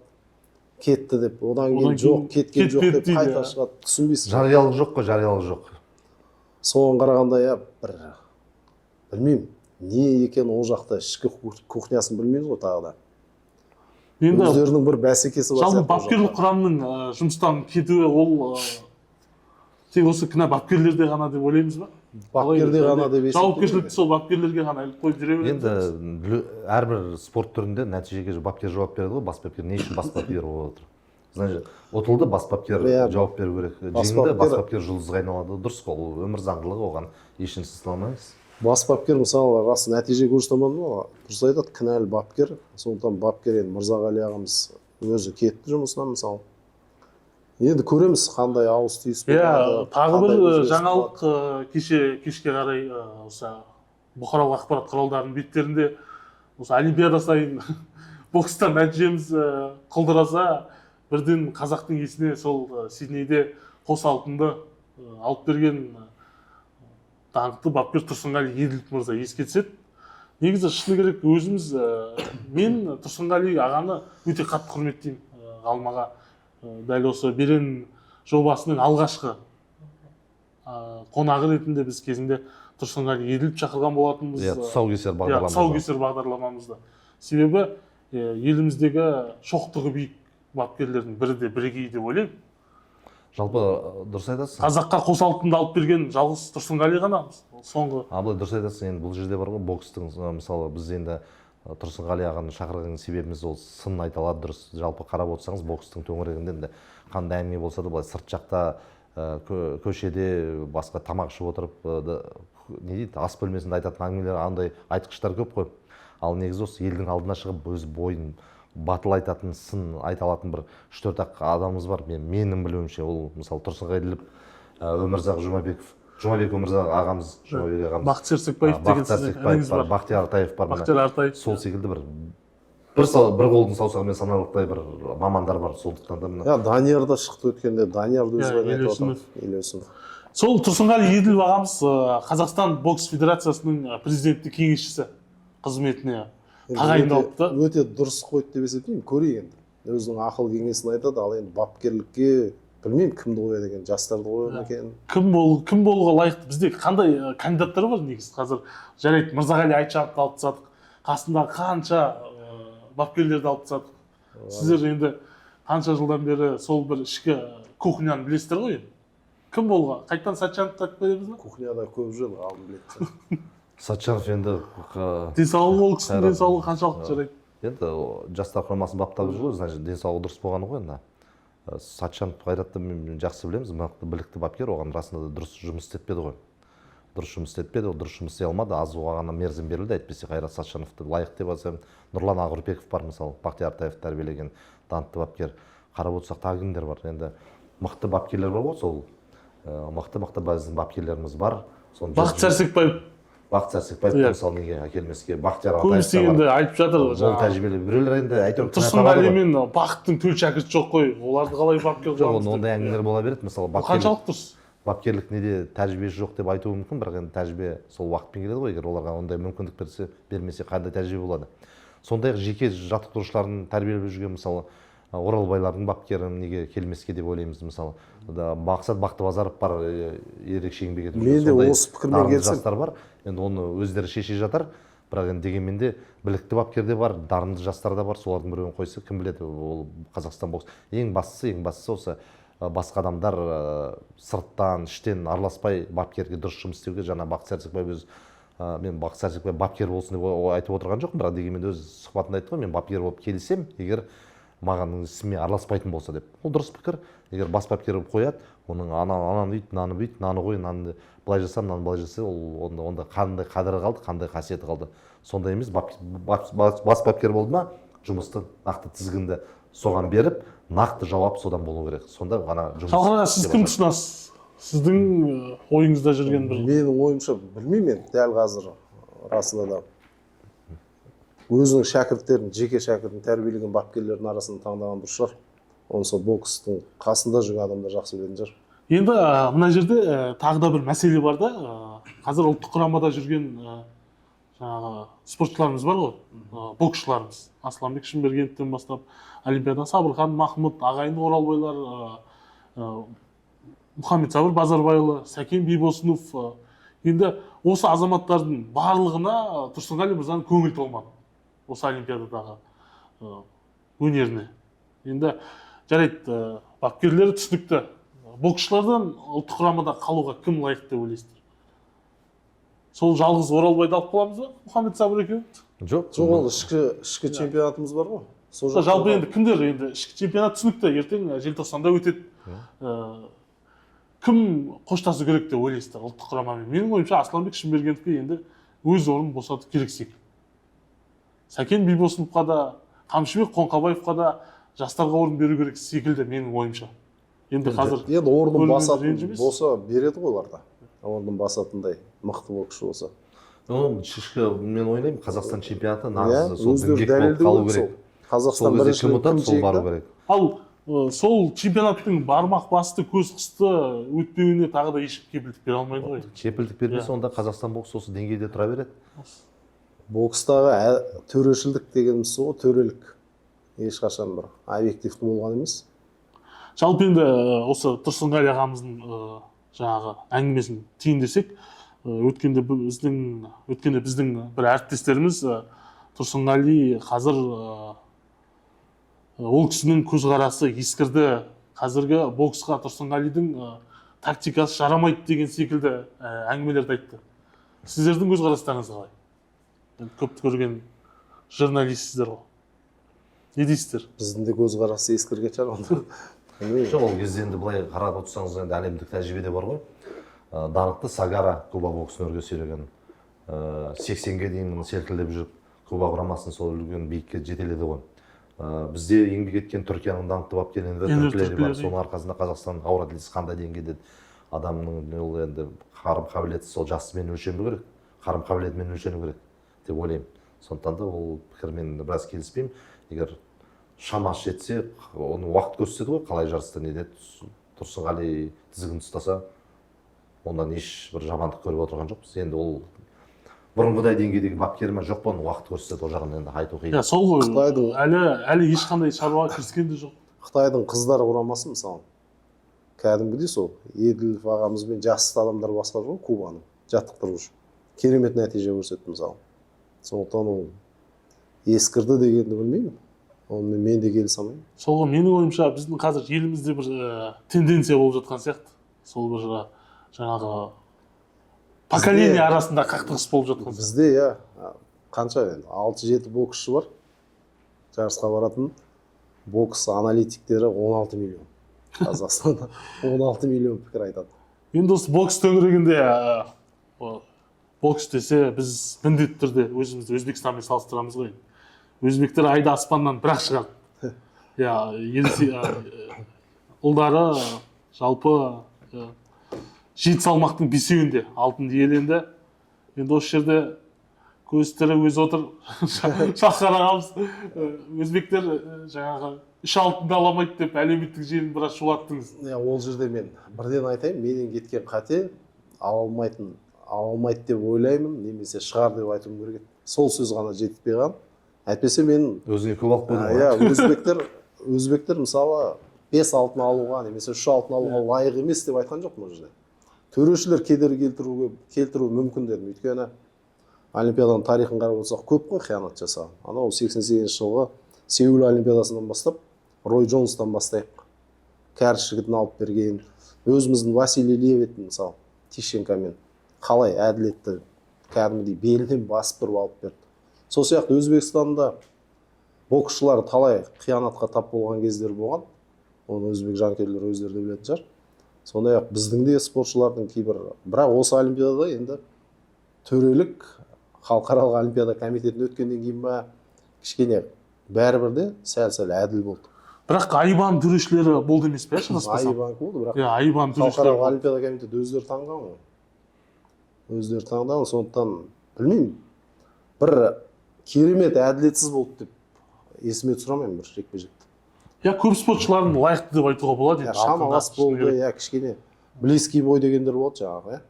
кетті деп, одан кейін Одан жоқ, кейін кеткен жоқ кетпеді деп дейді, қайта иә. шығады, түсінбейсің. Жариялық жоқ қой, жариялық жоқ. Соған қарағанда, иә, бір білмеймін не екен, ол жақта ішкі кухнясын білмейміз ғой тағы да. Енді Өздерінің бір бәсекесі бар жалпы сияқты ол бапкерлік жақта. құрамның жұмыстан кетуі, ол тек осы кінә бапкерлерде ғана деп ойлаймыз ба? Бапкерде ғана деп есептеймін. Жауапкершілікті сол бапкерлерге ғана іліп қойып жүре береміз. Енді әрбір спорт түрінде нәтижеге бапкер жауап береді ғой. Бас бапкер не үшін бас бапкер болып отыр? Значит, ұтылды, бас бапкер Иә. жауап беру керек. Бас Жеңді, бас бапкер- бапкер жұлдызға айналады. Дұрыс қой, ол өмір заңдылығы, оған ешнәрсе істей алмаймыз. Бас бапкер, мысалы, рас, нәтиже көрсете алмады ма, дұрыс айтады, кінәлі бапкер. Сондықтан бапкер енді Мырзағали ағамыз өзі кетті жұмысынан, мысалы. Енді көреміз, қандай ауыс түйіс Иә, болады, тағы бір қандай өзгеріс жаңалық, кеше кешке қарай осы бұқаралық ақпарат құралдарының беттерінде осы олимпиада сайын бокстан нәтижеміз құлдыраса, бірден қазақтың есіне сол Сиднейде қос алтынды алып берген даңқты бапкер Тұрсынғали Еділов мырза еске түседі. Негізі, шыны керек, өзіміз мен Тұрсынғали ағаны өте қатты құрметтеймін, ғалым аға. Дәл осы Берен жобасының алғашқы қонағы ретінде біз кезінде Тұрсынғали Еділов шақырған болатынбыз. Иә, тұсаукесер Иә, бағдарламамызда. Тұсаукесер бағдарламамызда. Себебі еліміздегі шоқтығы биік бапкерлердің бірі де бірегейі деп ойлаймын. Жалпы дұрыс айтасың. Қазаққа қос алтынды алып берген жалғыз Тұрсынғали ғана соңғы. Абылай, дұрыс айтасың. Енді бұл жерде бар ғой, бокстың мысалы, біз енді Тұрсынғали ағаны шақырған себебіміз, ол сын айта алады дұрыс. Жалпы қарап отырсаңыз, бокстың төңірегінде енді Қандай әңгіме болса да, былай сырт жақта, көшеде басқа тамақ ішіп отырып, не дейді, ас бөлмесінде айтатын әңгімелер, андай айтқыштар көп қой. Ал негізі осы елдің алдына шығып, өз бойын батыл айтатын, сын айта алатын бір 3-4 ақ адамымыз бар. Менің білуімше, ол мысалы Тұрсынғали Еділов, Өмірзақ Жұмабеков, Жұмабек Өмірзақ ағамыз, Жұмабек ағамыз. Бақыт Сәрсекбаев деген Бақыт сіздің Сәрсекбаев ініңіз бар, бар. Бақтияр Артаев бар, міне. Бақтияр Артаев. Сол секілді бір қолдың саусағымен санарлықтай бір мамандар бар, сондықтан да мына Иә, Данияр да шықты өткенде, Даниярды өзі Иә, ғана айтып отыр. Елеусінов. Елеусінов. Сол Тұрсынғали Еділов ағамыз Қазақстан бокс федерациясының президенттік кеңесшісі қызметіне Енді тағайындалыпты. Өте дұрыс қойды деп есептеймін. Көрейік енді. Өзінің ақыл кеңесін айтады, ал енді бапкерлікке білмеймін, кімді қояды екен, жастарды қояды ма екен? Кім болуға лайықты? Бізде қандай кандидаттар бар негізі қазір? Жарайды, Мырзағали Айтжановты алып тастадық, қасындағы қанша бапкерлерді алып тастадық. Сіздер енді қанша жылдан бері сол бір ішкі кухняны білесіздер ғой енді. Кім болуға? Қайтадан Сәтжановты алып келеміз ба? Кухняда көп жыл, ғалым біледі. Сәтжанов енді Денсаулығы, ол кісінің Қайрат. денсаулығы қаншалықты жарайды? Енді жастар құрамасын баптап жүр ғой, значит, денсаулығы дұрыс болғаны ғой енді. Сәтжанов Қайратты мен жақсы білеміз, мықты, білікті бапкер, оған расында да дұрыс жұмыс істетпеді ғой. Дұрыс жұмыс істетпеді, ол дұрыс жұмыс істей алмады, аз оған мерзім берілді, әйтпесе Қайрат Сәтжановты лайық деп алсам, Нұрлан Ақүрпеков бар мысалы, Бақтияр Артаев тәрбиелеген дантты бапкер. Қарап отырсақ, тағы кімдер бар? Енді мықты бапкерлер бар ғой, сол мықты-мықты біздің бапкерлеріміз бар. Соны Бақыт Сәрсекбаев. Бақыт Сәрсекбаев Иә. мысалы, неге әкелмеске? Бақтияр Артаев Көбісі та бар. енді айтып жатыр Мол жаңағы. тәжірибелі біреулер енді әйтеуір кінә Тұрсынғали табады ғой. мен Бақыттың төл шәкірті жоқ қой, оларды қалай бапкер Жоқ, қыламыз ондай деп. әңгімелер бола береді. Мысалы, Ол қаншалықты дұрыс? бапкерлік неде тәжірибесі жоқ деп айтуы мүмкін, бірақ енді тәжірибе сол уақытпен келеді ғой. Егер оларға ондай мүмкіндік берсе, бермесе, қандай тәжірибе болады? Сондай ақ жеке жаттықтырушыларын тәрбиелеп жүрген, мысалы, Оралбайлардың бапкері неге келмеске деп ойлаймыз, мысалы. Да, Мақсат Бақтыбазаров бар, ерекше еңбек етіп жүрген Мен де сондай осы пікірмен дарынды келісемін. жастар бар. Енді оны өздері шеше жатар. Бірақ енді дегенмен де білікті бапкер де бар, дарынды жастар да бар. Солардың біреуін қойса, кім біледі, ол Қазақстан бокс. Ең бастысы осы басқа адамдар сырттан, іштен араласпай бапкерге дұрыс жұмыс істеуге. Жаңа Бақыт Сәрсекбаев өз, мен Бақыт Сәрсекбаев бапкер болсын деп айтып отырған жоқпын, бірақ дегенмен де өз сұхбатында айтты ғой, мен бапкер болып келісемін, егер маған ісіме араласпайтын болса деп. Ол дұрыс пікір. Егер бас бапкер болып қояды, оның ананы үйт, мынаны бүйт, мынаны қой, мынаны былай жаса, мынаны былай жаса, ол онда қандай қадірі қалды, қандай қасиеті қалды? Сондай емес, бас бапкер болды ма, жұмысты нақты тізгінді соған беріп, нақты жауап содан болу керек. Сонда ғана жұмыс Шалқар аға, сіз істеп кім жатыр. ұсынасыз? Сіздің ойыңызда жүрген бір Менің ойымша, білмеймін енді дәл қазір, расында да өзінің шәкірттерін, жеке шәкіртін тәрбиелеген бапкерлердің арасынан таңдаған дұрыс шығар. Оны сол бокстың қасында жүрген адамдар жақсы білетін шығар. Енді мына жерде тағы да бір мәселе бар да, қазір ұлттық құрамада жүрген жаңағы спортшыларымыз бар ғой, боксшыларымыз, Асланбек Шынбергеновтен бастап Олимпиада Сабырхан Махмұд, ағайынды Оралбайлар, Мұхаммед Сабыр Базарбайұлы, Сәкен Бибосынов, енді осы азаматтардың барлығына Тұрсынғали мырзаның көңіл толмады осы Олимпиададағы өнеріне. Енді жарайды, бапкерлері түсінікті. Боксшылардан ұлттық құрамада қалуға кім лайық деп ойлайсыздар? Сол жалғыз Оралбайды алып қаламыз ба, Мұхаммед Сабыр екеуін? Жоқ. Жоқ, ол ішкі чемпионатымыз бар ғой. Сол жақта Жалпы енді кімдер? Енді ішкі чемпионат түсінікті, ертең желтоқсанда өтеді. Кім қоштасу керек деп ойлайсыздар ұлттық құрамамен? Менің ойымша, Асланбек Шынбергеновке енді өз орнын босату керек секілді. Сәкен Бибосыновқа да, Қамшыбек Қоңқабаевқа да жастарға орын беру керек секілді, менің ойымша. Енді қазір енді орнын көрермендер басатын ренжімес. болса, береді ғой олар да. Орнын басатындай мықты боксшы болса. Ну, ішкі, мен ойлаймын, Қазақстан чемпионаты Иә, нағыз сол өздері діңгек болып дәлелдеу қалу керек керек. сол. Сол Қазақстан кезде кім біріншілігін ұтады, кім сол бару жеңді? керек. Ал сол чемпионаттың бармақ басты, көз қысты өтпеуіне тағы да ешкім кепілдік бере алмайды ғой. Кепілдік бермесе, Иә. онда Қазақстан боксы осы деңгейде тұра береді. Бокстағы төрешілдік дегеніміз сол ғой, төрелік ешқашан бір объективті болған емес. Жалпы енді осы Тұрсынғали ағамыздың жаңағы әңгімесін түйіндесек, өткенде біздің бір әріптестеріміз Тұрсынғали қазір ол кісінің көзқарасы ескірді, қазіргі боксқа Тұрсынғалидың тактикасы жарамайды деген секілді әңгімелерді айтты. Сіздердің көзқарастарыңыз қалай? Енді көпті көрген журналистсіздер ғой, не дейсіздер? Біздің де көзқарасы ескірген шығар онда. Білмеймін. Жоқ, ол кезде енді былай қарап отырсаңыз, енді әлемдік тәжірибеде бар ғой. Данықты Сагара Куба боксын өрге сүйреген. 80-ге дейін селкілдеп жүріп, Куба құрамасын сол үлкен биікке жетеледі ғой. Бізде еңбек еткен Түркияның даңқты бапкері Энвер Энвер Түркілері бар. Түркілері. Соның арқасында Қазақстан ауыр атлетикасы қандай деңгейде, адамның ол енді қарым қабілеті сол жасымен өлшену керек, қарым қабілетімен өлшену керек деп ойлаймын. Сондықтан да ол пікірмен біраз келіспеймін. Егер шамасы жетсе, оны уақыт көрсетеді ғой, қалай жарыста не деді. Тұрсынғали тізгін ұстаса, ондан еш бір жамандық көріп отырған жоқпыз. Енді ол бұрынғыдай деңгейдегі бапкер ма, жоқ па, оны уақыт көрсетеді, ол жағын енді айту қиын. Иә, сол ғой. Қытайдың- Әлі ешқандай шаруаға кіріскен де жоқ. Қытайдың қыздар құрамасы, мысалы, кәдімгідей сол Еділов ағамызбен жас адамдар басқарып жүр ғой Кубаны, жаттықтырушы керемет нәтиже көрсетті, мысалы. Сондықтан ол ескірді дегенді білмеймін, онымен мен де келісе алмаймын. Сол ғой, менің ойымша, біздің қазір елімізде бір тенденция болып жатқан сияқты. Сол бір жаңағы поколение арасында қақтығыс болып жатқан сияқты. Бізде, иә, қанша енді, алты жеті боксшы бар жарысқа баратын, бокс аналитиктері 16 миллион, Қазақстанда 16 миллион пікір айтады. Енді осы бокс төңірегінде, бокс десе, біз міндетті түрде өзімізді Өзбекстанмен салыстырамыз ғой енді. Өзбектер айды аспаннан бір ақ шығарды, иә. Ұлдары жалпы жеті салмақтың бесеуінде алтынды иеленді. Енді осы жерде көзі тірі өзі отыр Шалқар ағамыз. Өзбектер жаңағы үш алтынды ала алмайды деп әлеуметтік желіні біраз шулаттыңыз. Иә, ол жерде мен бірден айтайын, менен кеткен қате, ала алмайтын, ала алмайды деп ойлаймын немесе шығар деп айтуым керек еді. Сол сөз ғана жетпей қалған, әйтпесе мен Өзіңе көп алып қойдың ғой. Иә, өзбектер, мысалы, бес алтын алуға немесе үш алтын алуға лайық емес деп айтқан жоқпын. Ол жерде төрешілер кедергі келтіруі мүмкін дедім, өйткені олимпиаданың тарихын қарап отырсақ, көп қой қиянат жасаған. Анау 88-ші жылғы Сеул олимпиадасынан бастап, Рой Джонстан бастайық, кәріс жігітін алып берген, өзіміздің Василий Левит, мысалы, Тищенкомен қалай әділетті, кәдімгідей белінен басып тұрып алып берді. Сол сияқты Өзбекстанда боксшылар талай қиянатқа тап болған кездер болған, оны өзбек жанкүйерлері өздері де білетін шығар. Сондай ақ біздің де спортшылардың кейбір, бірақ осы олимпиадада енді төрелік халықаралық олимпиада комитетіне өткеннен кейін ба, кішкене бәрібір де сәл сәл әділ болды. Бірақ АИБАның төрешілері болды емес пе, шатаспасам? АИБАнікі болды, бірақ Иә, АИБАның төрешілері халықаралық болды. олимпиада комитеті өздері таңдаған ғой, өздері таңдаған. Сондықтан білмеймін, бір керемет әділетсіз болды деп есіме түсіре алмаймын бір жекпе жекті. Иә, көп спортшылардың лайықты деп айтуға болады Иә, енді алтынға, шамалас шыны болды. керек. Иә, кішкене близкий бой дегендер болды жаңағы, иә,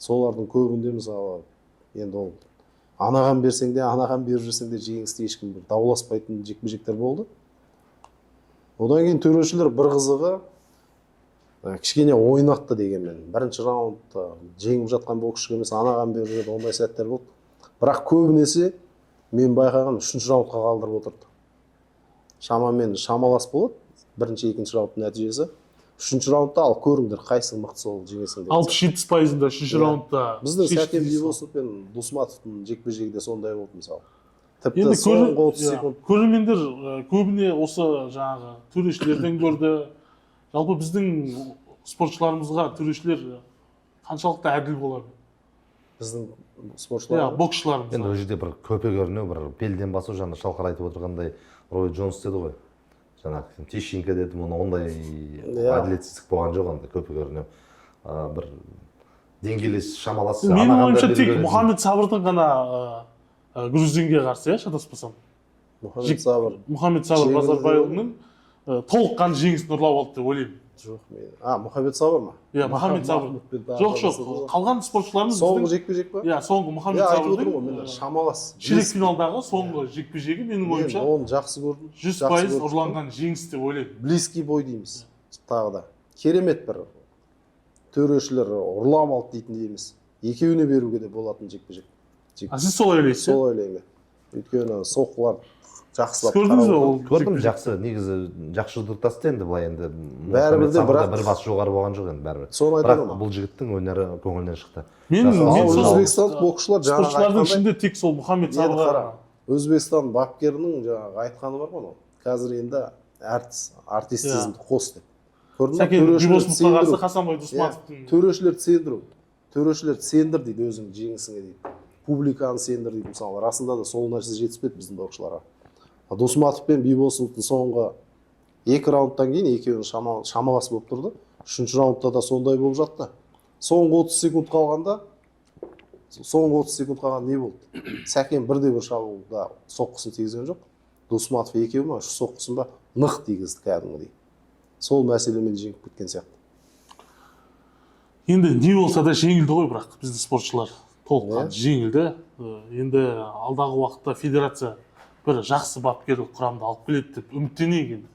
солардың көбінде, мысалы, енді ол анаған берсең де, анаған беріп жүрсең де, жеңісті ешкім бір дауласпайтын жекпе жектер болды. Одан кейін төрешілер, бір қызығы, кішкене ойнатты дегенмен, бірінші раундта жеңіп жатқан боксшыға емес, анаған беріп жүрді, ондай сәттер болды. Бірақ көбінесе мен байқағаным, үшінші раундқа қалдырып отырды. Шамамен шамалас болады бірінші, екінші раундтың нәтижесі, үшінші раундта ал көріңдер, қайсысы мықты, сол жеңесің деген. 60-70%-ында үшінші Иә. раундта Біздің шешті Сәкен дейсіз ғой. Бибосов пен Дусматовтың жекпе жегі де сондай болды, мысалы, тіпті Енді соңғы 30 иә, секунд. көрермендер көбіне осы жаңағы төрешілерден көрді. Жалпы біздің спортшыларымызға төрешілер қаншалықты әділ болады? Біздің Иә, спортшылар? Боксшыларымыз. Енді ол жерде бір көпе көрінеу бір белден басу, жаңа Шалқар айтып отырғандай, Рой Джонс деді ғой, жаңағы Тищенко деді, мұны ондай әділетсіздік болған жоқ. Ондай көпе көрінеу бір деңгейлес, шамалас, Менің анаған да ойымша, тек беру керек. Мұхаммед Сабырдың ғана грузинге қарсы, иә, шатаспасам, Мұхаммед Сабыр Мұхаммед Сабыр жеңілді деп. Базарбайұлының толыққанды жеңісін ұрлап алды деп ойлаймын. Жоқ, мен, а, Мұхаммед Сабыр ма? Иә, Мұхаммед Сабыр. Махмудпен тағы Жоқ, жоқ, араласады ғой. қалған спортшыларымыз Соңғы біздің жекпе жек па? Иә, соңғы Мұхаммед Иә, айтып Сабырдың отырмын ғой мен, шамалас. ширек финалдағы соңғы жекпе жегі менің Мен ойымша оны жақсы көрдім, жүз жақсы пайыз көрдім. ұрланған жеңіс деп ойлаймын. Близкий бой дейміз, тағы да керемет бір төрешілер ұрлап алды дейтіндей емес, екеуіне беруге де болатын жекпе жек. А сіз солай ойлайсыз, иә? Солай ойлаймын, өйткені соққылар Сіз жақсылап көрдіңіз бе қарап ол Көрдім, жекпе-жекті? жақсы, негізі жақсы жұдырықтасты. Енді былай енді Бәрібір де Мұхаммед Сабыр да бірақ- бір бас жоғары болған жоқ енді бәрібір. Соны Бірақ айтамын. бұл жігіттің өнері көңілінен шықты. Мен Жас- мен Ал сол өзбекстандық боксшылар жаңағы спортшылардың айтқандай ішінде тек сол Мұхаммед Енді Сабырға. қара, Өзбекстан бапкерінің жаңағы айтқаны бар ғой анау, қазір енді әртіс, артистизмді қос деп. Көрдің ба? Сәкен Төрешілерді Бибосыновқа қарсы сендіру. Хасанбай Иә, Дусматовтың. Төрешілерді сендіру, төрешілерді сендір дейді, өзің жеңісіңе дейді, публиканы сендір дейді. Мысалы, расында да сол нәрсе жетіспеді біздің боксшыларға. А Досматов пен Бибосыновтың соңғы екі раундтан кейін екеуінің шамалас болып тұрды. Үшінші раундта да сондай болып жатты. Соңғы 30 секунд қалғанда, соңғы 30 секунд қалғанда не болды? Сәкен бірде бір шабуылда соққысын тигізген жоқ. Досматов екеуі ма, үш соққысын ба, нық тигізді кәдімгідей. Сол мәселемен жеңіп кеткен сияқты. Енді не болса да жеңілді ғой, бірақ біздің спортшылар толыққанды жеңілді. Енді алдағы уақытта федерация бір жақсы бапкерлік құрамды алып келеді деп үміттенейік енді.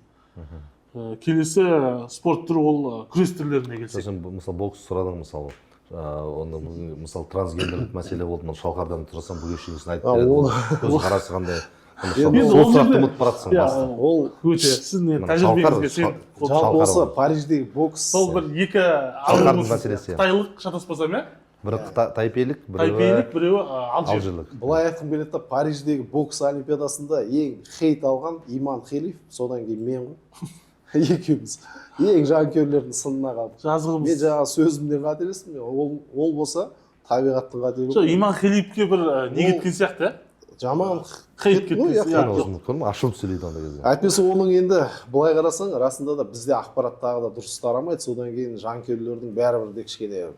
Келесі спорт түрі ол күрес түрлеріне келсек. Сосын мысалы, бокс сұрадың, мысалы, оны мысалы, трансгендерлік мәселе болды. Мына Шалқардан тұрсам, бүге шегесін айтып А, береді. оны Көзқарасы қандай? Енді Сол ол сұрақты жерде ұмытып баратсың иә, баста. Ол өте сіздің енді Мына тәжірибеңізге Шалқар- сеніп жалпы Шалқар осы ғой. Париждегі бокс. Сол бір екі Шалқардың арулымыз мәселесі, иә. қытайлық, шатаспасам, иә? Бірі тайпейлік, біреуі Тайпейлік, біреуі алжир. алжирлік. Былай айтқым келеді да, Париждегі бокс олимпиадасында ең хейт алған Иман Хелиф, содан кейін мен ғой. Екеуміз ең жанкүйерлердің сынына қалдық. Мен Жазығымыз. жаңағы сөзімнен қателестім. Ол болса табиғаттың қателігі. Жоқ, Иман Хелифке бір не Ол кеткен сияқты, иә? Жаман хейт кетті ғой, кеткен иә. иә. Мен өзім көрдім, ашылып сөйлейді ондай кезде. Әйтпесе оның енді былай қарасаң, расында да бізде ақпарат тағы да дұрыс тарамайды. Содан кейін жанкүйерлердің бәрібір де кішкене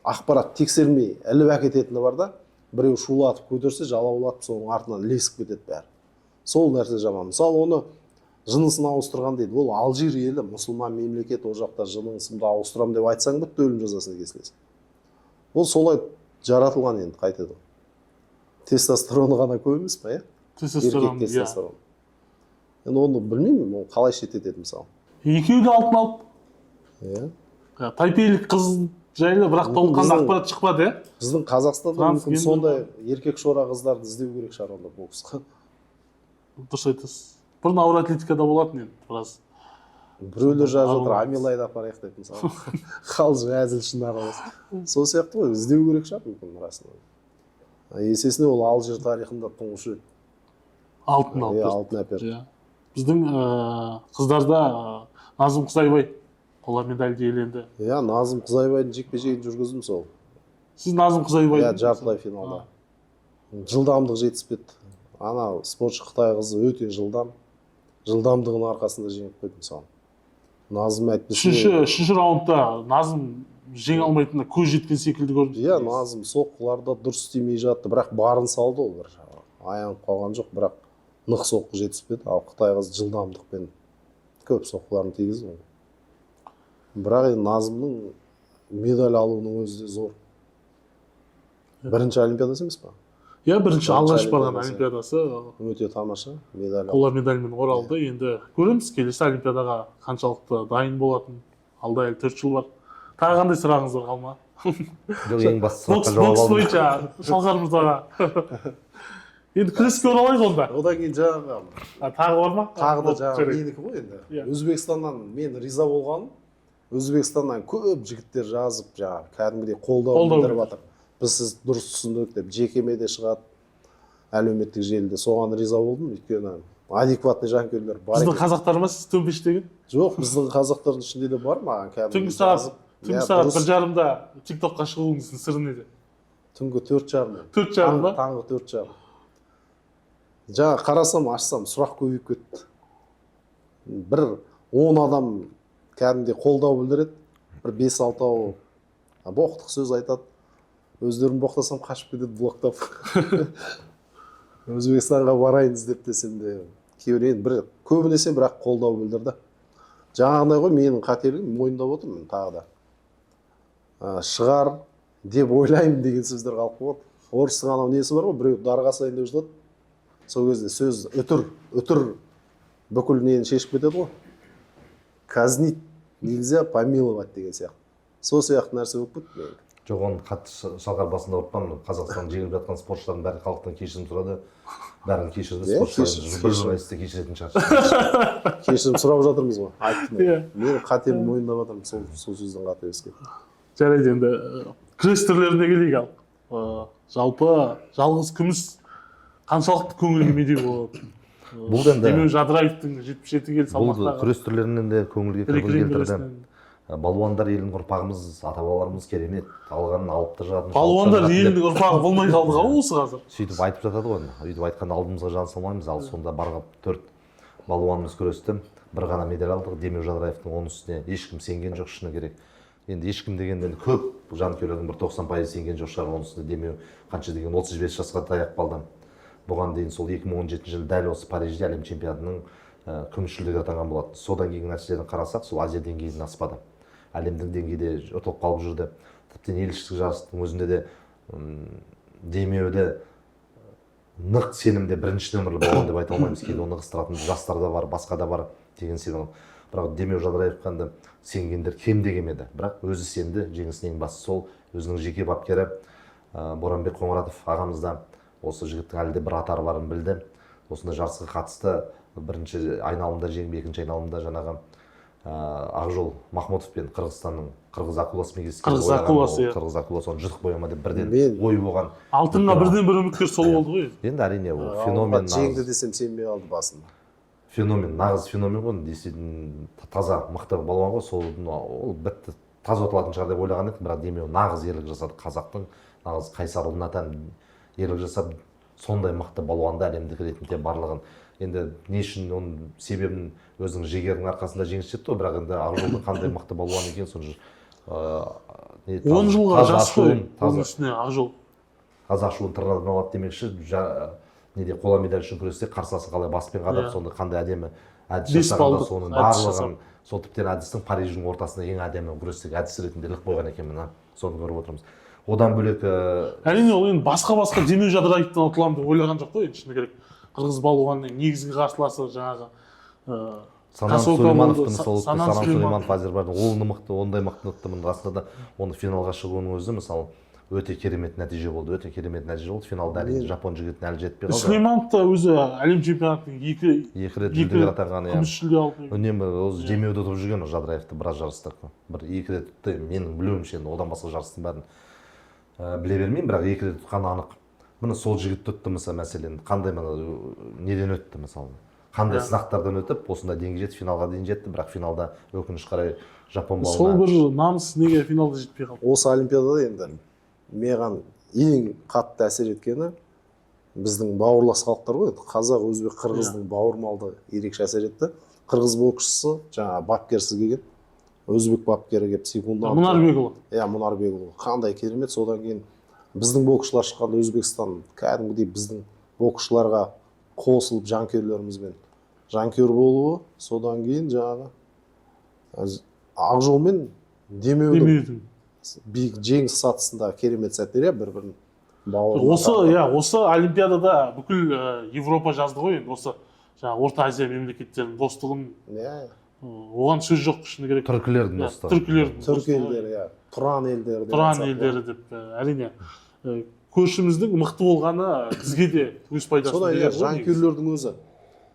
ақпарат тексермей іліп әкететіні бар да. Біреу шулатып көтерсе, жалаулатып, соның артынан ілесіп кетеді бәрі. Сол нәрсе жаман. Мысалы, оны жынысын ауыстырған дейді. Ол Алжир елі мұсылман мемлекет, ол жақта жынысымды ауыстырамын деп айтсаң, бітті, өлім жазасына кесілесің. Ол солай жаратылған енді, қайтеді. Тестостероны ғана көп емес па, иә? Тестостерон. Еркек Иә. тестостерон. Енді оны білмеймін, оны қалай шеттетеді, мысалы. Екеуі де алтын алып. Иә. Тайпейлік қыз жайлы бірақ Мүмкін толыққанды біздің ақпарат шықпады, иә? Біздің Қазақстанда мүмкін Трансгендер. сондай еркек шора қыздарды іздеу керек шығар онда боксқа. Дұрыс айтасыз. Бұрын ауыр атлетикада болатын енді біраз. Біреулер жазып жатыр, Ару. Амилайды апарайық деп, мысалы. Қалжың, әзіл шын аралас. Сол сияқты ғой, іздеу керек шығар мүмкін расында. Есесіне ол Алжир тарихында тұңғыш рет Алтын алып иә, берді. алтын әперді. Иә. Біздің қыздарда Назым Қызайбай қола медальді иеленді. Иә, Назым Қызайбайдың жекпе жегін жүргіздім сол. Сіз Назым Қызайбай Иә, жартылай финалда. Жылдамдық жетіспеді. Ана спортшы қытай қызы өте жылдам. Жылдамдығының арқасында жеңіп қойды, мысалы. Назым әйтпесе Үшінші раундта Назым жеңе алмайтынына көз жеткен секілді көрінді. Иә, Назым соққылар да дұрыс істемей жатты, бірақ барын салды ол, бір аянып қалған жоқ, бірақ нық соққы жетіспеді. Ал қытай қызы жылдамдықпен көп соққыларын тигізді ғой. Бірақ енді Назымның медаль алуының өзі де зор. Бірінші олимпиадасы емес па? Иә, бірінші, Бірінші алғаш барған олимпиадасы. олимпиадасы. Өте тамаша медаль алды. Қола медальмен оралды. Енді көреміз келесі олимпиадаға қаншалықты дайын болатын. Алда әлі 4 жыл бар. Тағы қандай сұрағыңыз бар, Қалма? Жоқ, ең басты Бокс сұраққа жауап бокс алдым. бойынша Шалқар мырзаға. Енді күреске оралайық онда. Одан кейін жаңағы А, тағы бар ма? Тағы да Болды, жаңағы жарайды. менікі ғой енді. Иә. Өзбекстаннан мен риза болғаным, Өзбекстаннан көп жігіттер жазып, жаңағы кәдімгідей қолдау Қолдау білдіріп жатыр. Біз сізді дұрыс түсіндік деп жекеме де шығады әлеуметтік желіде. Соған риза болдым, өйткені адекватный жанкүйерлер бар Біздің екен. қазақтар ма сіз төмпештеген? Жоқ, біздің қазақтардың ішінде де бар маған кәдімгідей Түнгі сағат жазып, түнгі иә, сағат дұрыс. 1:30-да тик токқа шығуыңыздың сыры неде? Түнгі 4:30. 4:30 ба? Таңғы 4:30. Жаңа қарасам, ашсам, сұрақ көбейіп кетті. Бір 10 адам кәдімгідей қолдау білдіреді, бір бес алтауы боқтық сөз айтады. Өздерін боқтасам, қашып кетеді блоктап. Өзбекстанға барайын іздеп десем де, кейбір енді бір көбінесе бірақ қолдау білдірді. Жаңағындай ғой, менің қателігім, мойындап отырмын тағы да. Шығар деп ойлаймын деген сөздер қалып қойған. Орыстың анау несі бар ғой, біреу дарға асайын деп жатады, сол кезде сөз үтір үтір бүкіл нені шешіп кетеді ғой. Казнить нельзя, помиловать деген сияқты, сол сияқты нәрсе болып кетті менікі. Жоқ, оны қатты Шалқар басында ауыртпамын. Қазақстан жеңіліп жатқан спортшылардың бәрі халықтан кешірім сұрады, бәрін кешірді. Иә, Спортшылар бір журналист те кешіретін шығар. Кешірім сұрап жатырмыз ғой, айттым. Иә. Мен қатемді мойындап жатырмын, сол сөзден қателескен. Жарайды, енді күрес түрлеріне келейік. Ал жалпы жалғыз күміс қаншалықты көңілге медеу болады? Бұл да енді- Демеу Жадыраевтың 77 келі Бұл салмақтағы күрес түрлерінен де көңілге кірбің грек-рим келтірді. күресінен. Балуандар елінің ұрпағымыз, ата бабаларымыз керемет, алғанын алып та жататын, Балуандар шауып та жататын елінің деп ұрпағы болмай қалды ғой осы қазір. Сөйтіп айтып жатады ғой. Өйтіп айтқанда алдымызға жан салмаймыз. Ал сонда барған төрт балуанымыз күресті, бір ғана медаль алдық. Демеу Жадыраевтың, оның үстіне ешкім сенген жоқ, шыны керек. Енді ешкім дегенде, енді көп жанкүйерлердің бір 90% сенген жоқ шығар. Оның үстіне Демеу қанша деген 35 жасқа таяп қалды. Бұған дейін сол 2017 жылы дәл осы Парижде әлем чемпионатының күміс жүлдегері атанған болатын. Содан кейінгі нәтижелерін қарасақ, сол Азия деңгейінен аспады, әлемдік деңгейде ұтылып қалып жүрді. Тіптен ел ішкі жарыстың өзінде де Демеуді нық сенімде бірінші нөмірлі балуан деп айта алмаймыз. Кейде оны ығыстыратын жастар да бар, басқа да бар деген сенім. Бірақ Демеу Жадыраевқа енді сенгендер кем де кем еді, бірақ өзі сенді. Жеңісінің ең бастысы сол өзінің жеке бапкері Боранбек Қоңыратов ағамыз да осы жігіттің әлі де бір атары барын білді. Осындай жарысқа қатысты, бірінші айналымда жеңіп, екінші айналымда жаңағы Ақжол Махмұтов пен Қырғызстанның қырғыз акуласымен кездескен. Қырғыз Ойлаған акуласы, ол иә. Қырғыз акуласы оны жұтып қоя ма деп бірден ой болған. Алтынға бірден бір үміткер сол болды ғой. Енді әрине, ол феномен, Жеңді нағыз десем, сенбей қалды басында. феномен, нағыз феномен ғой действительно, таза мықты балуан ғой. Сол ол бітті, таза ұтылатын шығар деп ойлаған едік, бірақ Демеу нағыз ерлік жасады. Қазақтың нағыз қайсар ұлына тән ерлік жасап, сондай мықты балуанды әлемдік ретінде барлығын, енді не үшін, оның себебін, өзінің жігерінің арқасында жеңіс жетті ғой. Бірақ енді Ақжолдың қандай мықты балуан екенін соны не, 10 жылға таза жас қой ашуын, таза оның үстіне Ақжол. Таза ашуын тырнадан алады демекші, неде, қола медаль үшін күресте қарсыласы қалай баспен қадап, сонда қандай әдемі әдіс 5 жасағанда, балдық соның әдіс барлығын, сол тіптен әдістің Париждің ортасында ең әдемі күрестегі әдіс ретінде іліп қойған екен, мына соны көріп отырмыз. Одан бөлек Әрине, ол енді басқа басқа Демеу Жадыраевтан ұтыламын деп ойлаған жоқ қой енді, шыны керек. Қырғыз балуанның негізгі қарсыласы жаңағы Санан Косока Сулеймановты болды, мысалы ұтты. Санан Санан Сулейманов. Сулейманов Әзербайжан, ол мықты, ондай мықты ұтты. Міне, расында да оны финалға шығуының өзі, мысалы, өте керемет нәтиже болды, өте керемет нәтиже болды. Финалда әрине жапон жігітіне әлі жетпей қалды. Сүлейманов та өзі әлем чемпионатының екі Екі рет екі жүлдегер атанған, иә. күміс жүлде алды. Үнемі осы Демеуді ұтып жүрген ол Жадыраевты біраз жарыста, бір екі рет ұтты менің білуімше. Енді одан басқа жарыстың бәрін біле бермеймін, бірақ екі рет ұтқаны анық. Міне, сол жігітті ұтты мысалы. Мәселен, қандай мына неден өтті, мысалы, қандай сынақтардан өтіп, осындай деңгейге жетті, финалға дейін жетті. Бірақ финалда, өкінішке қарай, жапон Сол балуаны бір намыс, неге финалда жетпей қалды? Осы олимпиадада енді маған ең қатты әсер еткені біздің бауырлас халықтар ғой енді, қазақ, өзбек, қырғыздың бауырмалдығы ерекше әсер етті. Қырғыз боксшысы жаңағы бапкерсіз келген, өзбек бапкері келіп секундант. Мұнарбекұлы. Иә, Мұнарбекұлы, қандай керемет. Содан кейін біздің боксшылар шыққанда, Өзбекстан кәдімгідей біздің боксшыларға қосылып, жанкүйерлерімізбен жанкүйер болуы. Содан кейін жаңағы Ақжол мен Демеудің Демеудің биік жеңіс сатысында керемет сәттер, иә, бір бірін бауырына Осы, тартып. иә, осы олимпиадада бүкіл Европа жазды ғой енді осы жаңағы Орта Азия мемлекеттерінің достығын. Иә. Оған сөз жоқ, шыны керек. Түркілердің Иә, достығы. Түркілердің Түркі достығы. елдері, иә, Тұран елдері деген Тұран сияқты. елдері деп. Әрине, көршіміздің мықты болғаны бізге де өз пайдасын Содан, иә, береді ғой негізі. жанкүйерлердің өзі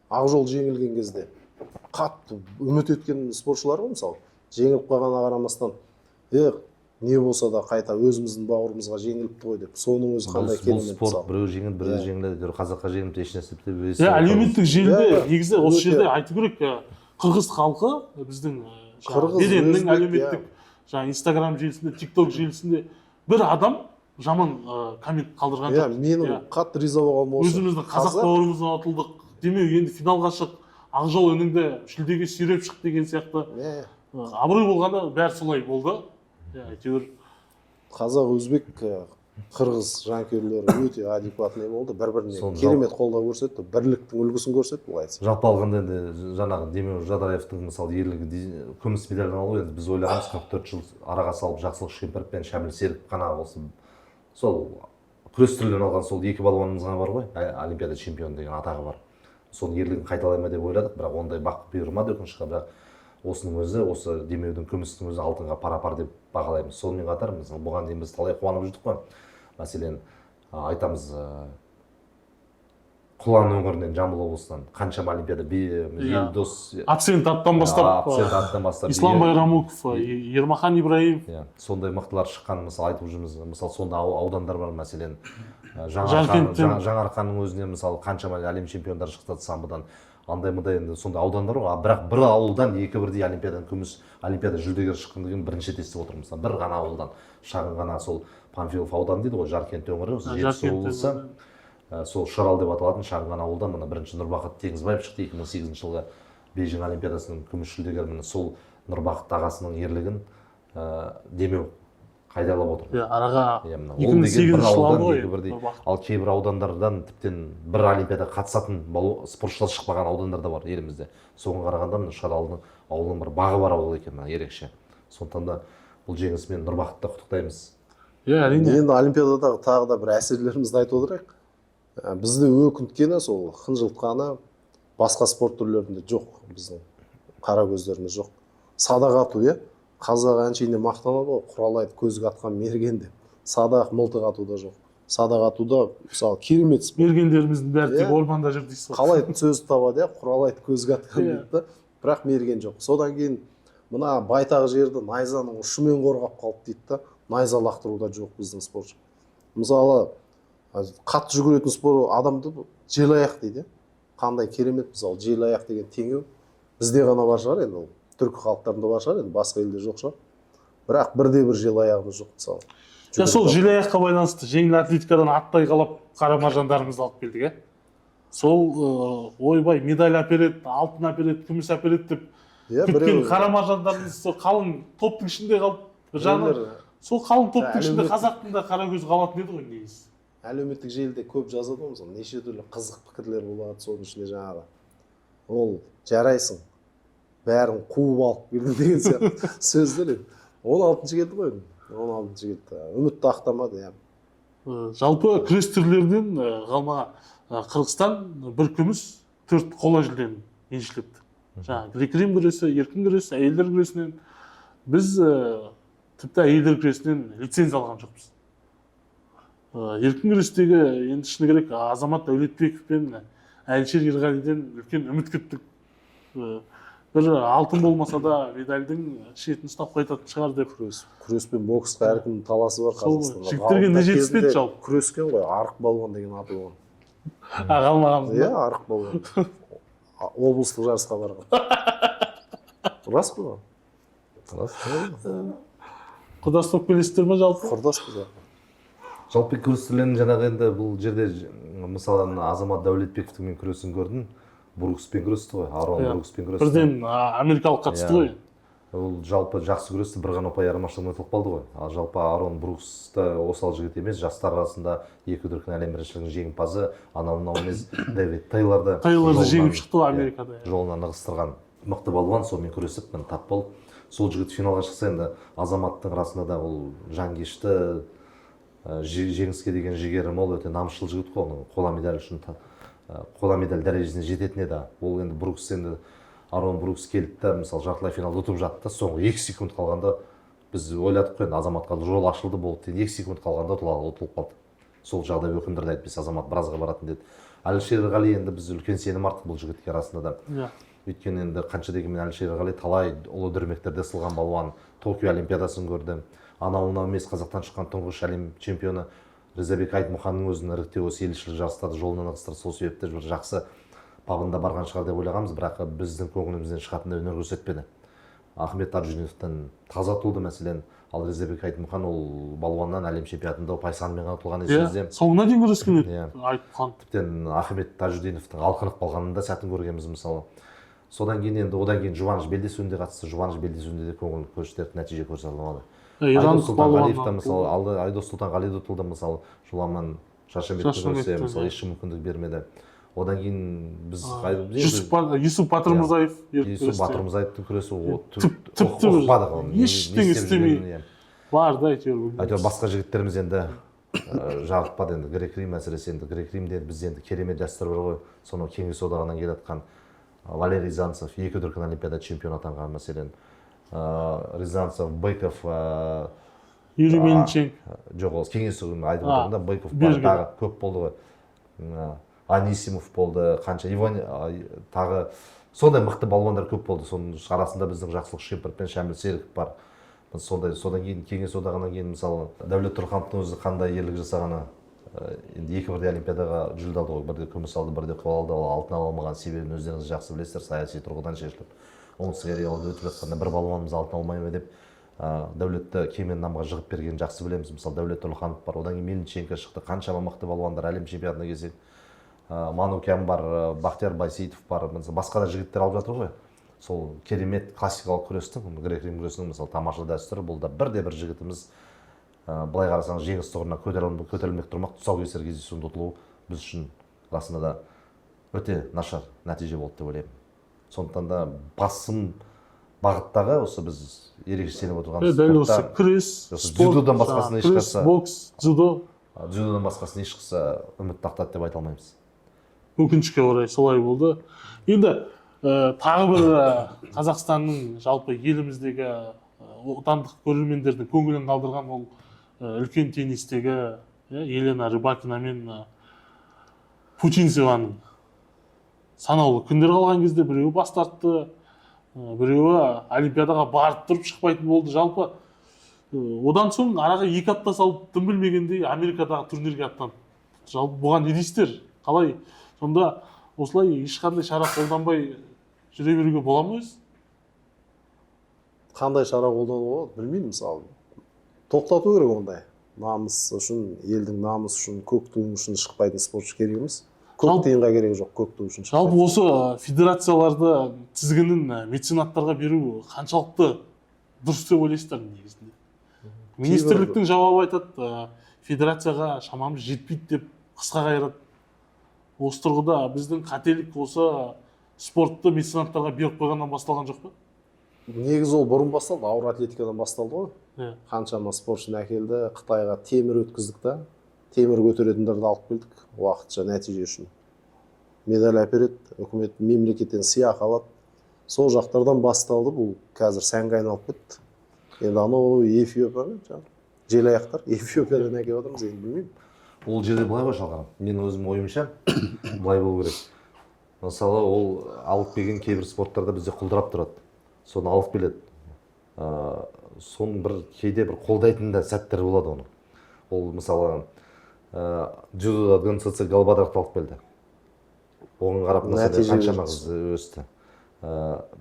Ақжол жеңілген кезде қатты үміт еткен спортшылар ғой, мысалы, жеңіліп қалғанына қарамастан, е, не болса да қайта өзіміздің бауырымызға жеңіліпті ғой деп, соның өзі қандай бұл керемет, спорт, мысалы. біреу жеңілді, біреу жеңіледі, әйтеуір қазаққа жеңіліп, ешнәрсе деп Иә, әлеуметтік желіде Иә, иә. негізі осы жерде айту керек, қырғыз халқы біздің жаңағы Қырғыз, Береннің өзбек, әлеуметтік жаңағы Инстаграм желісінде, Тик Ток желісінде бір адам жаман коммент қалдырған Иә, жоқ. менің қатты риза болғаным осы. Өзіміздің қазақ бауырымыздан ұтылдық, Демеу, енді финалға шық, Ақжол ініңді жүлдеге сүйреп шық деген сияқты. Иә. Абырой болғанда бәрі солай болды, иә, әйтеуір. Қазақ, өзбек, қырғыз жанкүйерлері өте адекватный болды, бір біріне Соны керемет қолдау көрсетті, бірліктің үлгісін көрсетті, былай айтсақ. Жалпы алғанда, енді жаңағы Демеу Жадыраевтың, мысалы, ерлігі, күміс медалін алу, енді біз ойлағанбыз, 44 жыл араға салып, Жақсылық Үшкемпіров пен Шәміл Серіков қана осы сол күрес түрлерін алған сол екі балуанымыз ғана бар ғой олимпиада чемпионы деген атағы бар, соның ерлігін қайталай ма деп ойладық, бірақ ондай бақ бұйырмады, өкінішке. Бірақ осының өзі, осы Демеудің күмістің өзі алтынға пара пар деп бағалаймыз. Сонымен қатар, мысалы, бұған дейін біз талай қуанып жүрдік қой. Мәселен, айтамыз, Құлан өңірінен, Жамбыл облысынан қаншама олимпиада Елдос Абсент аттан бастап, Абсент аттан бастап, Ислам Байрамуков, Ермахан Ибраимов. Иә, сондай мықтылар шыққан, мысалы, айтып жүрміз. Мысалы, сондай аудандар бар, мәселен, Жаркенттен. Жаңаарқаның өзіне мысалы қаншама әлем чемпиондары шықты самбодан. Андай мындай енді сондай аудандар ғой. А бірақ бір ауылдан екі бірдей олимпиададан күміс, олимпиада жүлдегері шыққан деген бірінші рет естіп отырмын. Мысалы, бір ғана ауылдан, шағын ғана сол Панфилов ауданы дейді ғой, Жаркент өңірі, осы Жетісу Жаркент облысы. өңірі. Сол Шарал деп аталатын шағын ғана ауылдан мына бірінші Нұрбақыт Теңізбаев шықты 2008 жылғы Бейжің олимпиадасының күміс жүлдегері. Міне, сол Нұрбақыт ағасының ерлігін демеу қайдалап отыр. Иә, араға Иә, мына екі ол мың деген бір сегізінші жылы ауылдан алды ғой екі бірдей. Нұрбақыт. Ал кейбір аудандардан тіптен бір олимпиадаға қатысатын спортшылар шықпаған аудандар да бар елімізде. Соған қарағанда мына Шаралдың ауылының бір бағы бар ауыл екен мына, ерекше. Сондықтан да бұл жеңісімен Нұрбақытты құттықтаймыз. Иә, әрине. Енді олимпиададағы тағы да бір әсерлерімізді айтып отырайық. Бізді өкінткені, сол қынжылтқаны, басқа спорт түрлерінде жоқ, біздің қара көздеріміз жоқ. Садақ ату, иә, қазақ әншейінде мақтанады ғой, құралайды көзге атқан мерген деп. Садақ, мылтық атуда жоқ. Садақ атуда мысалы керемет спорт. Мергендеріміздің бәрі тек Иә. орманда жүр дейсіз ғой. Қалай сөз табады, иә, құралайды көзге атқан Иә. дейді да, бірақ мерген жоқ. Содан кейін мына байтақ жерді найзаның ұшымен қорғап қалды дейді да, найза лақтыруда жоқ біздің спортшы. Мысалы, қатты жүгіретін спорт адамды желаяқ дейді, иә. Қандай керемет, мысалы, желаяқ деген теңеу бізде ғана бар шығар енді, ол түркі халықтарында бар шығар енді, басқа елде жоқ шығар, бірақ бірде бір желаяғымыз жоқ мысалы. Ja, сол желаяққа байланысты жеңіл атлетикадан аттай қалап қара маржандарымызды алып келдік, иә. Сол ойбай, медаль әпереді, алтын әпереді, күміс әпереді деп иә күткен біреу қара маржандарымыз сол қалың топтың ішінде қалып, бір жағынан біреулер сол қалың топтың ішінде Әлеуметтік- қазақтың да қара көзі қалатын еді ғой негізі. Әлеуметтік желіде көп жазады ғой, мысалы, неше түрлі қызық пікірлер болады. Соның ішінде жаңағы ол жарайсың, бәрін қуып алып келдің деген сияқты сөздер. Енді 16-шы келді ғой енді, 16-шы келді, үмітті ақтамады, иә. Жалпы күрес түрлерінен ғалма Қырғызстан бір күміс, төрт қола жүлдені еншілепті. Жаңағы грек рим күресі, еркін күрес, әйелдер күресінен біз тіпті әйелдер күресінен лицензия алған жоқпыз. Еркін күрестегі енді шыны керек, Азамат Дәулетбеков пен Әлішер Ерғалиден үлкен үміт күттік. Бір алтын болмаса да медальдің шетін ұстап қайтатын шығар деп. Күрес пен боксқа әркімнің таласы бар Сол Қазақстанда. жігіттерге не Ғалымдар жетіспеді кезінде жалпы? Күрескен ғой, арық балуан деген аты болған. Ғалым ағамыз Иә, арық балуан. Облыстық жарысқа барған, рас қой. Рас. Құрдас болып келесіздер ме жалпы? Құрдаспыз ғой. Жалпы күрес түрлерінің жаңағы енді бұл жерде мысалы, ана Азамат Дәулетбековтің мен күресін көрдім. Брукспен күресті ғой, Арон Иә. Брукспен күресті. Бірден америкалыққа түсті Иә. ғой. Ол жалпы жақсы күресті, бір ғана ұпай айырмашылығымен ұтылып қалды ғой. Ал жалпы Арон Брукс та осал жігіт емес, жастар арасында екі дүркін әлем біріншілігінің жеңімпазы, анау мынау емес, Дэвид Тейлорды Тейлорды жеңіп шықты ғой иә, Америкада, иә. жолынан ығыстырған мықты балуан. Сонымен күресіп, міне, тап болып сол жігіт финалға шықса, енді Азаматтың расында да ол жанкешті, жеңіске деген жігері мол, өте намысшыл жігіт қой. Оның қола медаль үшін қола медаль дәрежесіне жететін еді ол. Енді Брукс, енді Арон Брукс келді да, мысалы, жартылай финалда ұтып жатты да, соңғы 2 секунд қалғанда біз ойладық қой, енді Азаматқа жол ашылды, болды деген, 2 секунд қалғанда ұтылып қалды. Сол жағдай өкіндірді, әйтпесе Азамат біразға баратын деді. Әлішер Ерғали, енді біз үлкен сенім арттық бұл жігітке расында да. Өйткені енді қанша дегенмен Әлішер Ерғали талай ұлы дүрмектерде ысылған балуан, Токио олимпиадасын көрді. Анау мынау емес, қазақтан шыққан тұңғыш әлем чемпионы Ризабек Айтмұханның өзін іріктеу осы елішілік жарыстарды жолынан ығыстырды. Сол себепті бір жақсы бабында барған шығар деп ойлағанбыз, бірақ біздің көңілімізден шығатындай өнер көрсетпеді. Ахмет Тажудиновтан таза ұтылды, мәселен. Ал Ризабек Айтмұхан ол балуаннан әлем чемпионатында ұпай санымен ғана ұтылған, есімізде. Иә, соңына дейін күрескен еді Иә. Айтмұхан. Тіптен Ахмет Тажудиновтың алқынып қалғанын да сәтін көргенбіз, мысалы. Содан кейін енді одан кейін Жұбаныш белдесуінде қатысты. Жұбаныш белдесуінде де көңіл көншітерлік нәтиже көрсете алмады. Айдос Ирандық Сұлтанғалиев та балуаннан мысалы алды, Айдос Сұлтанғали да ұтылды, мысалы, Жоламан Шаршенбекті көрсе, Шаршенбектен, мысалы, иә. ешкім мүмкіндік бермеді. Одан кейін біз Юсуп Батырмырзаев еркін Юсуп күресте. Батырмырзаевтың күресі ол Тіпті бір ұқпадық оны. Ештеңе Не істеп істемей. жүргенін, иә. Бар да әйтеуір, білмейміз. Әйтеуір басқа жігіттеріміз енді жарытпады енді. Грек рим әсіресе, енді грек римде бізде енді керемет дәстүр бар ғой, сонау Кеңес Одағынан келе жатқан. Валерий Рязанцев екі дүркін олимпиада чемпионы атанған, мәселен. Рязанцев, Быков, Юрий Мельниченко. Жоқ, ол Кеңес үкіметі айтып отырмын да. Быков бар, Белгілі. тағы көп болды ғой. Анисимов болды, қанша Иван, тағы сондай мықты балуандар көп болды. Соның арасында біздің Жақсылық Үшкемпіров пен Шәміл Серіков бар. Сондай содан кейін Кеңес Одағынан кейін, мысалы, Дәулет Тұрхановтың өзі қандай ерлік жасағаны. Енді екі бірдей олимпиадаға жүлде алды ғой, бірде күміс алды, бірде қол алды. Ал алтын ала алмаған себебін өздеріңіз жақсы білесіздер, саяси тұрғыдан шешіліп. Оңтүстік Кореяда өтіп жатқанда бір балуанымыз алтын алмай ма деп Дәулетті Кемен Намға жығып бергенін жақсы білеміз. Мысалы, Дәулет Тұрлыханов бар, одан кейін Мельниченко шықты, қаншама мықты балуандар әлем чемпионатына келсек, Манукян бар, Бақтияр Байсейітов бар, мысалы, басқа да жігіттер алып жатыр ғой. Сол керемет классикалық күрестің, грек рим күресінің, мысалы, тамаша дәстүрі. Бұл да бірде бір жігітіміз, былай қарасаңыз, жеңіс тұғырына көтерілмек тұрмақ, тұсаукесер кездесуінде ұтылу біз үшін расында да өте нашар нәтиже болды деп ойлаймын. Сондықтан да басым бағыттағы осы біз ерекше сеніп отырған Дәл осы спортта күрес, осы спорт, дзюдодан басқасына жаңағы күрес, ешқайсысы- бокс, дзюдо. Дзюдодан басқасын ешқайсысы үміт ақтады деп айта алмаймыз. Өкінішке орай, солай болды. Енді тағы бір Қазақстанның, жалпы еліміздегі отандық көрермендердің көңілін қалдырған ол үлкен теннистегі, иә, Елена Рыбакина мен Путинцеваның санаулы күндер қалған кезде біреуі бас тартты, біреуі олимпиадаға барып тұрып шықпайтын болды. Жалпы, одан соң араға 2 апта салып, дым білмегендей Америкадағы турнирге аттанды. Жалпы, бұған не дейсіздер? Қалай сонда осылай ешқандай шара қолданбай жүре беруге бола ма өзі? Қандай шара қолдануға болады, білмеймін. Мысалы, тоқтату керек ондай. Намыс үшін, елдің намысы үшін, көк туың үшін шықпайтын спортшы керек емес. Көк тиынға керегі жоқ көк ту үшін Жалпы, шықпайтын. осы федерацияларды тізгінін меценаттарға беру қаншалықты дұрыс деп ойлайсыздар негізінде? Министрліктің жауабы айтады, федерацияға шамамыз жетпейді деп қысқа қайырады. Осы тұрғыда біздің қателік осы спортты меценаттарға беріп қойғаннан басталған жоқ па? Негізі ол бұрын басталды, ауыр атлетикадан басталды ғой. Қаншама спортшыны әкелді, Қытайға темір өткіздік та, темір көтеретіндерді алып келдік уақытша нәтиже үшін. Медаль әпереді, үкімет, мемлекеттен сыйақы алады. Сол жақтардан басталды. Бұл қазір сәнге айналып кетті. Енді анау Эфиопия ма, жаңағы желаяқтар, Эфиопиядан әкеліп жатырмыз енді, білмеймін. Ол жерде былай ғой, Шалқар, мен өзім ойымша былай болу керек. Мысалы, ол алып келген кейбір спорттарда бізде құлдырап тұрады, соны алып келеді, соның бір кейде бір қолдайтын да сәттер болады оның. Ол, мысалы, дзюдода ГНЦЦ Галбадрақты алып келді, оған қарап, мысалы, Нәтиже қаншама берді. қыз өсті.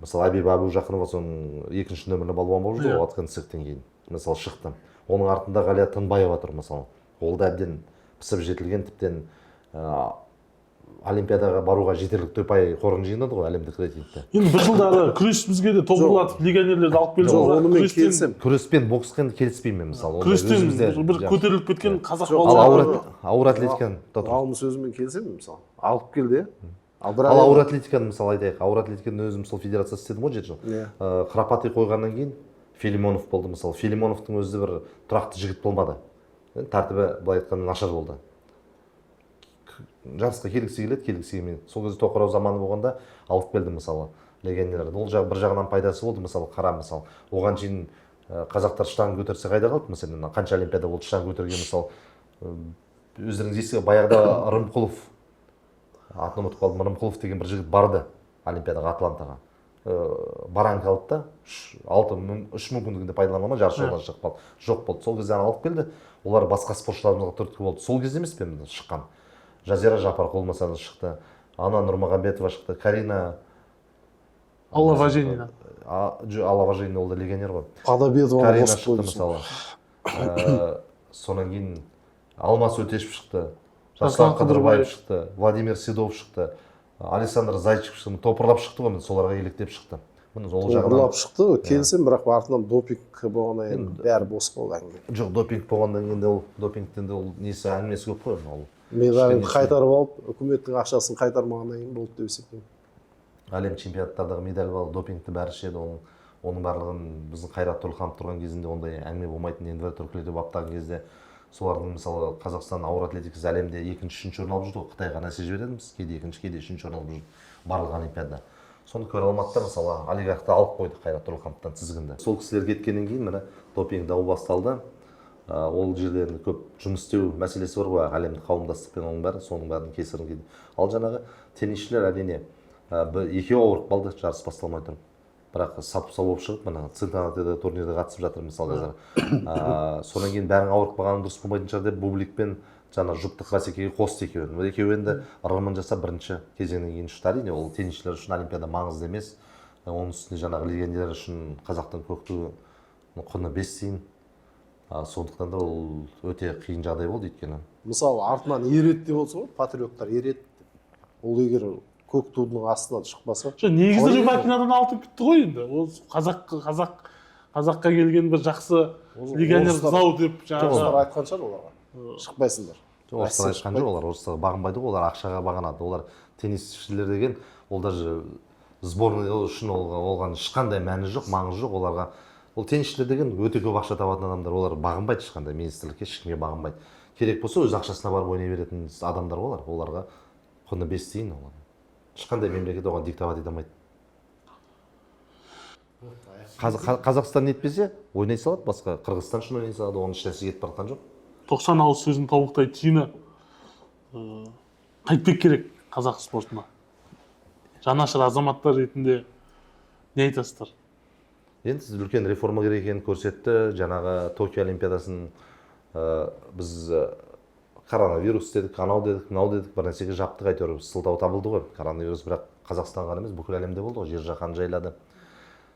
Мысалы, Абиба Әбужақынова соның екінші нөмірлі балуан болып жүрді ғой ГНЦЦ-тен кейін, мысалы, шықты. Оның артында Ғалия Тынбаева тұр, мысалы, ол да әбден пісіп жетілген, тіптен олимпиадаға баруға жетерлікті ұпай қорын жинады ғой әлемдік рейтингте. Енді бір жылдары күрес бізге де топырлатып легионерлерді алып келді Жоқ, ғой. онымен Күрестен- келісемін. Күрес пен боксқа енді келіспеймін мен, мысалы. Ондай Күрестен өзімізде бір жақсы. көтеріліп кеткен қазақ Жоқ, Ал ауыр балалары. Ауыр атлетиканы тоқтат. Ғалым сөзімен келісемін. Мысалы, алып келді, иә, ал бірақ Ал ауыр атлетиканы, мысалы, айтайық. Ауыр атлетиканы өзім сол федерация істедім ғой 7 жыл. Храпатый қойғаннан кейін Филимонов болды, мысалы. Филимоновтың өзі бір тұрақты жігіт болмады. Енді тәртібі, былай айтқанда, нашар болды. Жарысқа келгісі келеді, келгісі келмейді. Сол кезде тоқырау заманы болғанда алып келді, мысалы, легионерлерді. Ол жағы бір жағынан пайдасы болды, мысалы, қара, мысалы, оған шейін қазақтар штанга көтерсе қайда қалды? Мәселен, мына қанша олимпиада болды штанга көтерген, мысалы, өздеріңіз есте, баяғыда Рымқұлов, атын ұмытып қалдым, Рымқұлов деген бір жігіт барды олимпиадаға, Атлантаға. Баранка алды да, үш, алты, үш мүмкіндігінде пайдалана алмай, жарыс жолдан шығып қалды, жоқ болды. Сол кезде аны алып келді, олар басқа спортшыларымызға түрткі болды. Сол кезде емес пе міне шыққан Жазира Жапарқұл, мысалы, шықты, Ана Нұрмағамбетова шықты, Карина Алла Важенина. Жоқ, Алла Важенина ол да легионер ғой. Подобедованы Карина қосып шықты, қойды. мысалы. Содан кейін Алмас Өтешев шықты, Жасұлан Жасұлан Қыдырбаев Қыдырбаев. шықты, Владимир Седов шықты, Александр Зайчиков шықты. Топырлап шықты ғой, міне, соларға еліктеп шықты, міне, ол жағынан. Топырлап шықты, келісемін, бірақ артынан допинг болғаннан кейін бәрі бос болды әңгіме. Жоқ, допинг болғаннан кейін де, ол допингтен де ол несі, әңгімесі көп қой ол. Медалін Кішкене. қайтарып алып, үкіметтің ақшасын қайтармағаннан кейін болды деп есептеймін. Әлем чемпионаттардағы медаль бар, допингті бәрі ішеді. Оның барлығын біздің Қайрат Тұрлыханов тұрған кезінде ондай әңгіме болмайтын. Энвер Түркілер баптаған кезде солардың, мысалы, Қазақстан ауыр атлетикасы әлемде екінші, үшінші орын алып жүрді ғой. Қытайға нәрсе жіберетінбіз, кейде екінші, кейде үшінші орын алып жүрді барлық олимпиадада. Соны көре алмады да, мысалы, олигархты алып қойды Қайрат Тұрлыхановтан тізгінді. Сол кісілер кеткеннен кейін, міне, допинг дауы басталды. Ол жерде енді көп жұмыс істеу мәселесі бар ғой әлемдік қауымдастықпен, оның бәрі, соның бәрінің кесірін кейде. Ал жаңағы теннисшілер, әрине, екеуі ауырып қалды жарыс басталмай тұрып, бірақ сап сау болып шығып, мына Цинциннатида турнирге қатысып жатыр, мысалы, қазір. Содан кейін бәрің ауырып қалғаны дұрыс болмайтын шығар деп Бублик пен Жаңа жұптық бәсекеге қосты екеуін. Бұл екеуі енді ырымын жасап бірінші кезеңнен кейін ұшты. Әрине, ол теннисшілер үшін олимпиада маңызды емес. Оның үстіне жаңағы легионерлер үшін қазақтың көк туы құны 5 тиын. Сондықтан да ол өте қиын жағдай болды өйткені. Мысалы, артынан ереді деп отырсың ғой, патриоттар ереді деп. Ол егер көк тудың астынан шықпаса. Жоқ, негізі Қалай Рыбакинадан алтын күтті ғой енді. Ол қазаққа келген бір жақсы легионер қыз-ау деп Орыстар жаңағы. айтқан шығар оларға. Шықпайсыңдар. Жоқ, орыстар Россия айтқан жоқ, олар орыстарға бағынбайды ғой, олар ақшаға бағынады. Олар теннисшілер деген, ол даже сборный үшін оған ешқандай мәні жоқ, маңызы жоқ оларға. Ол теннисшілер деген өте көп ақша табатын адамдар, олар бағынбайды ешқандай министрлікке, ешкімге бағынбайды. Керек болса өз ақшасына барып ойнай беретін адамдар олар, оларға құны 5 тиын олар. Ешқандай мемлекет оған диктовать ете алмайды. Қазақстан нетпесе ойнай салады, басқа Қырғызстан үшін ойнай салады, оның ешнәрсе кетіп бара жатқан жоқ. 90 ауыз сөздің тобықтай түйіні, қайтпек керек қазақ спортына. Жанашыр азаматтар ретінде не айтасыздар? Енді сіз үлкен реформа керек екенін көрсетті. Жаңағы Токио олимпиадасын біз коронавирус дедік, анау дедік, мынау дедік, бір нәрсеге жаптық, әйтеуір сылтау табылды ғой. Коронавирус бірақ Қазақстан ғана емес, бүкіл әлемде болды ғой, жер жаһан жайлады.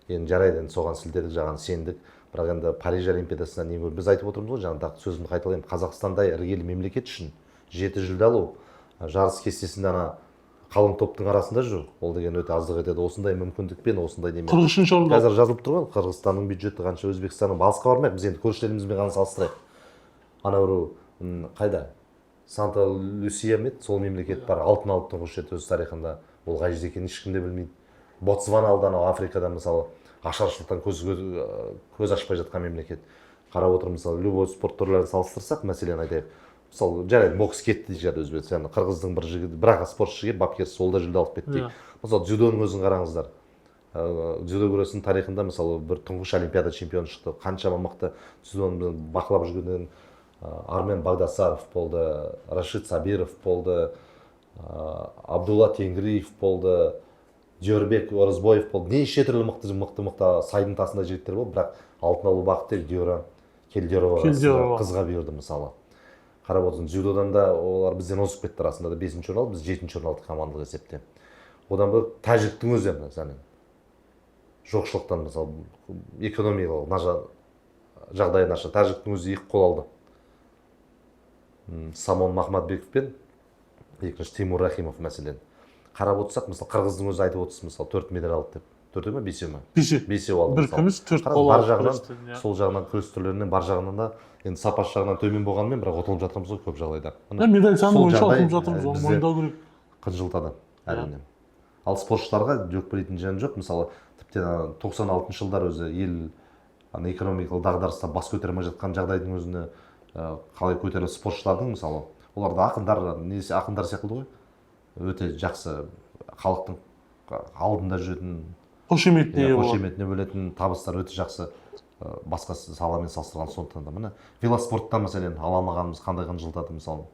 Енді жарайды, енді соған сілтедік, жаған сендік. Бірақ енді Париж олимпиадасына не көрдік? Біз айтып отырмыз ғой, жаңа тағы сөзімді қайталаймын, Қазақстандай іргелі мемлекет үшін 7 жүлде алу, жарыс кестесінде ана қалың топтың арасында жүр, ол деген өте аздық етеді. Осындай мүмкіндікпен, осындай немен. 43-ші орында. Қазір жазылып тұр ғой, Қырғызстанның бюджеті қанша, Өзбекстанның, алысқа бармайық, біз енді көршілерімізбен ғана салыстырайық. Ана біреу, қайда? Санта Люсия ма еді? Сол мемлекет бар, алтын алып тұңғыш рет өз тарихында. Ол қай жерде екенін ешкім де білмейді. Ботсвана алды, анау Африкада мысалы, ашаршылықтан көз ашпай жатқан мемлекет. Қарап отырмын, мысалы, любой спорт түрлерін салыстырсақ, мәселен айтайық. Мысалы, жарайды, бокс кетті дейді шығар Өзбекстан. Яғни қырғыздың бір жігіті, бір ақ спортшы келіп, бапкер сол да жүлде алып кетті дейді. Мысалы, дзюдоның өзін қараңыздар. Дзюдо күресінің тарихында, мысалы, бір тұңғыш олимпиада чемпионы шықты. Қаншама мықты дзюдоны бақылап жүрген Армен Багдасаров болды, Рашид Сабиров болды, Абдулла Тенгриев болды, Диорбек Оразбоев болды. Неше түрлі мықты, мықты, мықты сайдың тасында жігіттер болды, бірақ алтын алу бақыты тек Диора Келдерова Келдерова. қызға бұйырды мысалы. Қарап отырсың, дзюдодан да олар бізден озып кетті, расында да 5-ші орын алды, біз 7-ші орын алдық командалық есепте. Одан бөлек тәжіктің өзі мәселен жоқшылықтан, мысалы, экономикалық жағдайы нашар, тәжіктің өзі 2 қол алды. Самон Махмадбеков пен екінші Тимур Рахимов мәселен. Қарап отырсақ, мысалы, қырғыздың өзі айтып отырсыз, мысалы, 4 медаль алды деп. Төртеу ме, бесеу ме? Бесеу. Бесеу алды, Бір мысалы. күміс, 4 Қараңыз, қол бар алды жағынан, күрестен, иә. сол жағынан күрес түрлерінен бар жағынан да енді сапасы жағынан төмен болғанымен, бірақ ұтылып жатырмыз ғой көп жағдайда. Иә, медаль саны Сол бойынша жағдай, ұтылып жатырмыз, оны бізде мойындау керек. қынжылтады, әрине. Ал спортшыларға өкпелейтін жөн жоқ. Мысалы, тіптен ана тоқсан алтыншы жылдар өзі ел ана экономикалық дағдарыстан бас көтере алмай жатқан жағдайдың өзіне, қалай көтеріліп спортшылардың, мысалы, олар да ақындар, несі ақындар секілді ғой, өте жақсы халықтың алдында жүретін, қошеметіне иә, ие болады. қошеметіне бөлетін табыстар өте жақсы, басқа саламен салыстырған. Сондықтан да міне велоспорттан мәселен ала алмағанымыз қандай қынжылтады. Мысалы,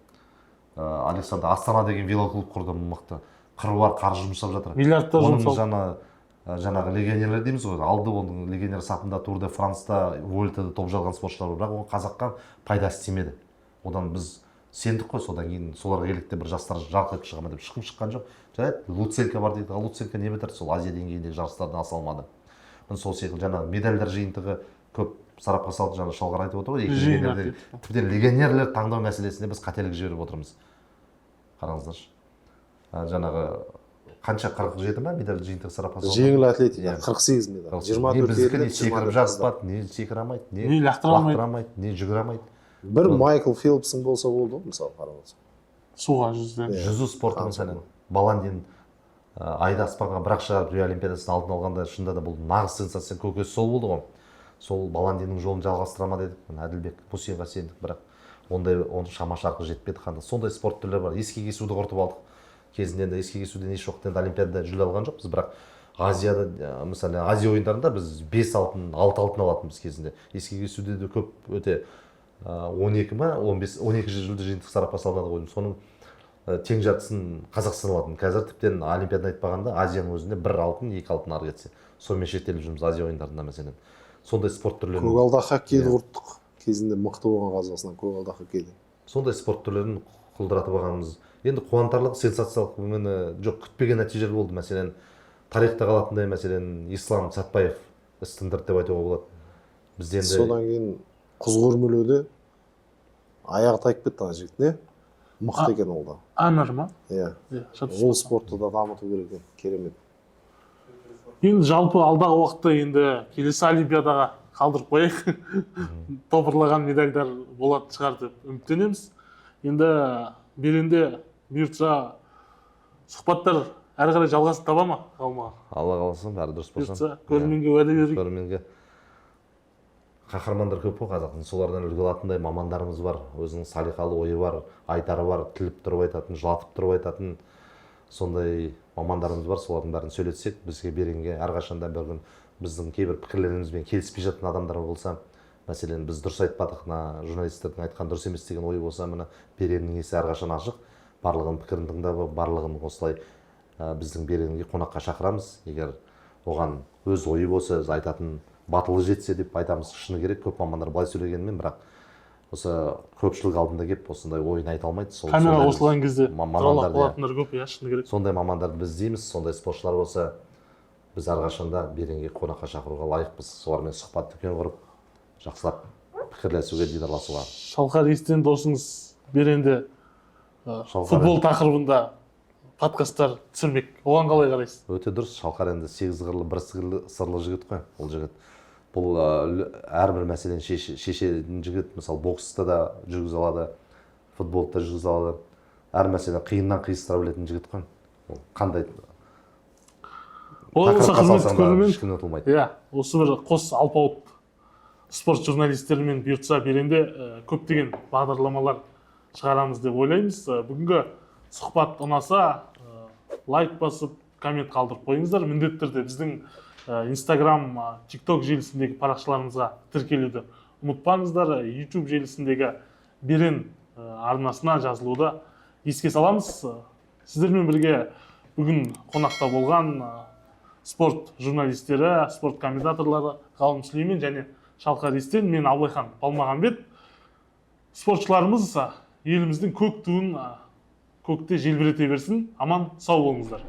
Александр Астана деген велоклуб құрды, мықты қыруар қаржы жұмсап жатыр, миллиардтар оның жұмсалды. Жаңағы легионерлер дейміз ғой, алды оның легионер сапында Тур де Франста, Вуэльтада топ жарған спортшылар бар, бірақ оған қазаққа пайдасы тимеді. Одан біз сендік қой, содан кейін соларға келдік те бір жастар жарқ етіп шыға ма деп ешкім шыққан жоқ. Жарайды, Луценко бар дейді, ал Луценко не бітірді, сол Азия деңгейіндегі жарыстардан аса алмады. Міне сол секілді жаңағы медальдар жиынтығы көп сарапқа салды, жаңа Шалғар айтып отыр ғой, екі Жиын легионерде, атты. тіптен легионерлер таңдау мәселесінде біз қателік жіберіп отырмыз. Қараңыздаршы. Жаңағы қанша, 47 ма медаль жиынтығы сарапқа салды? Жеңіл атлетика, Иә. 48 медаль. 48. Жиырма Не төрт біздікі ерлер, не жиырма секіріп төрт жарыспады, қыздар. не секіре алмайды, не Не лақтыра алмайды. лақтыра алмайды, не жүгіре алмайды. Бір Майкл Фелпсің болса болды ғой, мысалы, қарап отырсаң. Суға жүзден. Иә. Жүзу спорты Қанша мәселен. Баландин, айды аспанға бір-ақ шығарып Рио Олимпиадасында алтын алғанда, шынында да бұл нағыз сенсация, көкесі сол болды ғой. Сол Баландиннің жолын жалғастыра ма дедік, міне Әділбек Мусинға сендік, бірақ ондай оның шама шарқы жетпеді қанда. Сондай спорт түрлері бар. Ескек есуді құртып алдық. Кезінде енді ескек есуден еш уақытта енді олимпиадада жүлде алған жоқпыз, бірақ Азияда, мысалы, Азия ойындарында біз 5 алтын, 6 алтын алатынбыз кезінде. Ескек есуде де көп өте, 12 ма, 15, 12 жүлде жиынтық сарапқа салынады ғой. Соның, тең жартысын Қазақстан алатын. Қазір тіптен олимпиаданы айтпағанда Азияның өзінде 1 алтын, 2 алтын ары кетсе. Сонымен шектеліп жүрміз Азия ойындарында мәселен. Сондай спорт түрлерін. Көгалда хоккейді Иә. құрттық. Кезінде мықты болған Қазақстан көгалда хоккейді. Сондай спорт түрлерін құлдыратып алғанымыз енді қуантарлық, сенсациялық, міне, жоқ, күтпеген нәтижелер болды. Мәселен, тарихта қалатындай, мәселен, Ислам Сәтбаев іс тындырды деп айтуға болады бізде енді. Содан кейін құз өрмелеуде аяғы тайып кетті ана жігіттің, иә, мықты екен ол да. Анар ма? Иә. Иә. Ол спортты да дамыту керек екен, керемет. Енді жалпы алдағы уақытта, енді келесі олимпиадаға қалдырып қояйық, топырлаған медальдар болатын шығар деп үміттенеміз. Енді Беренде бұйыртса, сұхбаттар әрі қарай жалғасын таба ма, Ғалым аға? Алла қаласа, бәрі дұрыс болса. Бұйыртса, көрерменге уәде берейік. Көрерменге. Қаһармандар көп қой қазақтың, солардан үлгі алатындай мамандарымыз бар, өзінің салиқалы ойы бар, айтары бар, тіліп тұрып айтатын, жылатып тұрып айтатын сондай мамандарымыз бар. Солардың бәрін сөйлетсек, бізге, Беренге, әрқашанда бір күн біздің кейбір пікірлерімізбен келіспей жатқан адамдар болса, мәселен, біз дұрыс айтпадық, мына журналистердің айтқан дұрыс емес деген ой болса, міне, Береннің есігі әрқашан ашық. Барлығының пікірін тыңдап, барлығын осылай біздің Беренге қонаққа шақырамыз. Егер оған өз ойы болса, өзі айтатын батылы жетсе деп айтамыз. Шыны керек, көп мамандар былай сөйлегенімен, бірақ осы көпшілік алдында келіп осындай ойын айта алмайды. Сол Камера сондай қосылған кезде мамандарды, тұралап иә. қалатындар көп, иә, шыны керек. Сондай мамандарды біз іздейміз. Сондай спортшылар болса, біз әрқашанда Беренге қонаққа шақыруға лайықпыз, солармен сұхбат дүкен құрып, жақсылап пікірлесуге, дидарласуға. Шалқар Естен досыңыз Беренде Шалқар футбол тақырыбында подкасттар түсірмек, оған қалай қарайсыз? Өте дұрыс. Шалқар енді сегіз қырлы бір сырлы жігіт қой ол жігіт. Бұл әрбір мәселені шешетін жігіт. Мысалы, боксты да жүргізе алады, футболды да жүргізе алады, әр мәселені қиыннан қиыстыра білетін жігіт қой ол. Қандай Олай болса, тақырыпқа құрметті салсаң да, көрермен, ешкімнен ұтылмайды. Иә, осы бір қос алпауыт спорт журналистерімен бұйыртса, Беренде көптеген бағдарламалар шығарамыз деп ойлаймыз. Бүгінгі сұхбат ұнаса, лайк басып, коммент қалдырып қойыңыздар. Міндетті түрде біздің Инстаграм, Тикток желісіндегі парақшаларымызға тіркелуді ұмытпаңыздар. YouTube желісіндегі Берен арнасына жазылуды еске саламыз. Сіздермен бірге бүгін қонақта болған спорт журналистері, спорт комментаторлары Ғалым Сүлеймен және Шалқар Естен, мен Абылайхан Балмағамбет. Спортшыларымыз еліміздің көк туын көкте желбірете берсін. Аман сау болыңыздар.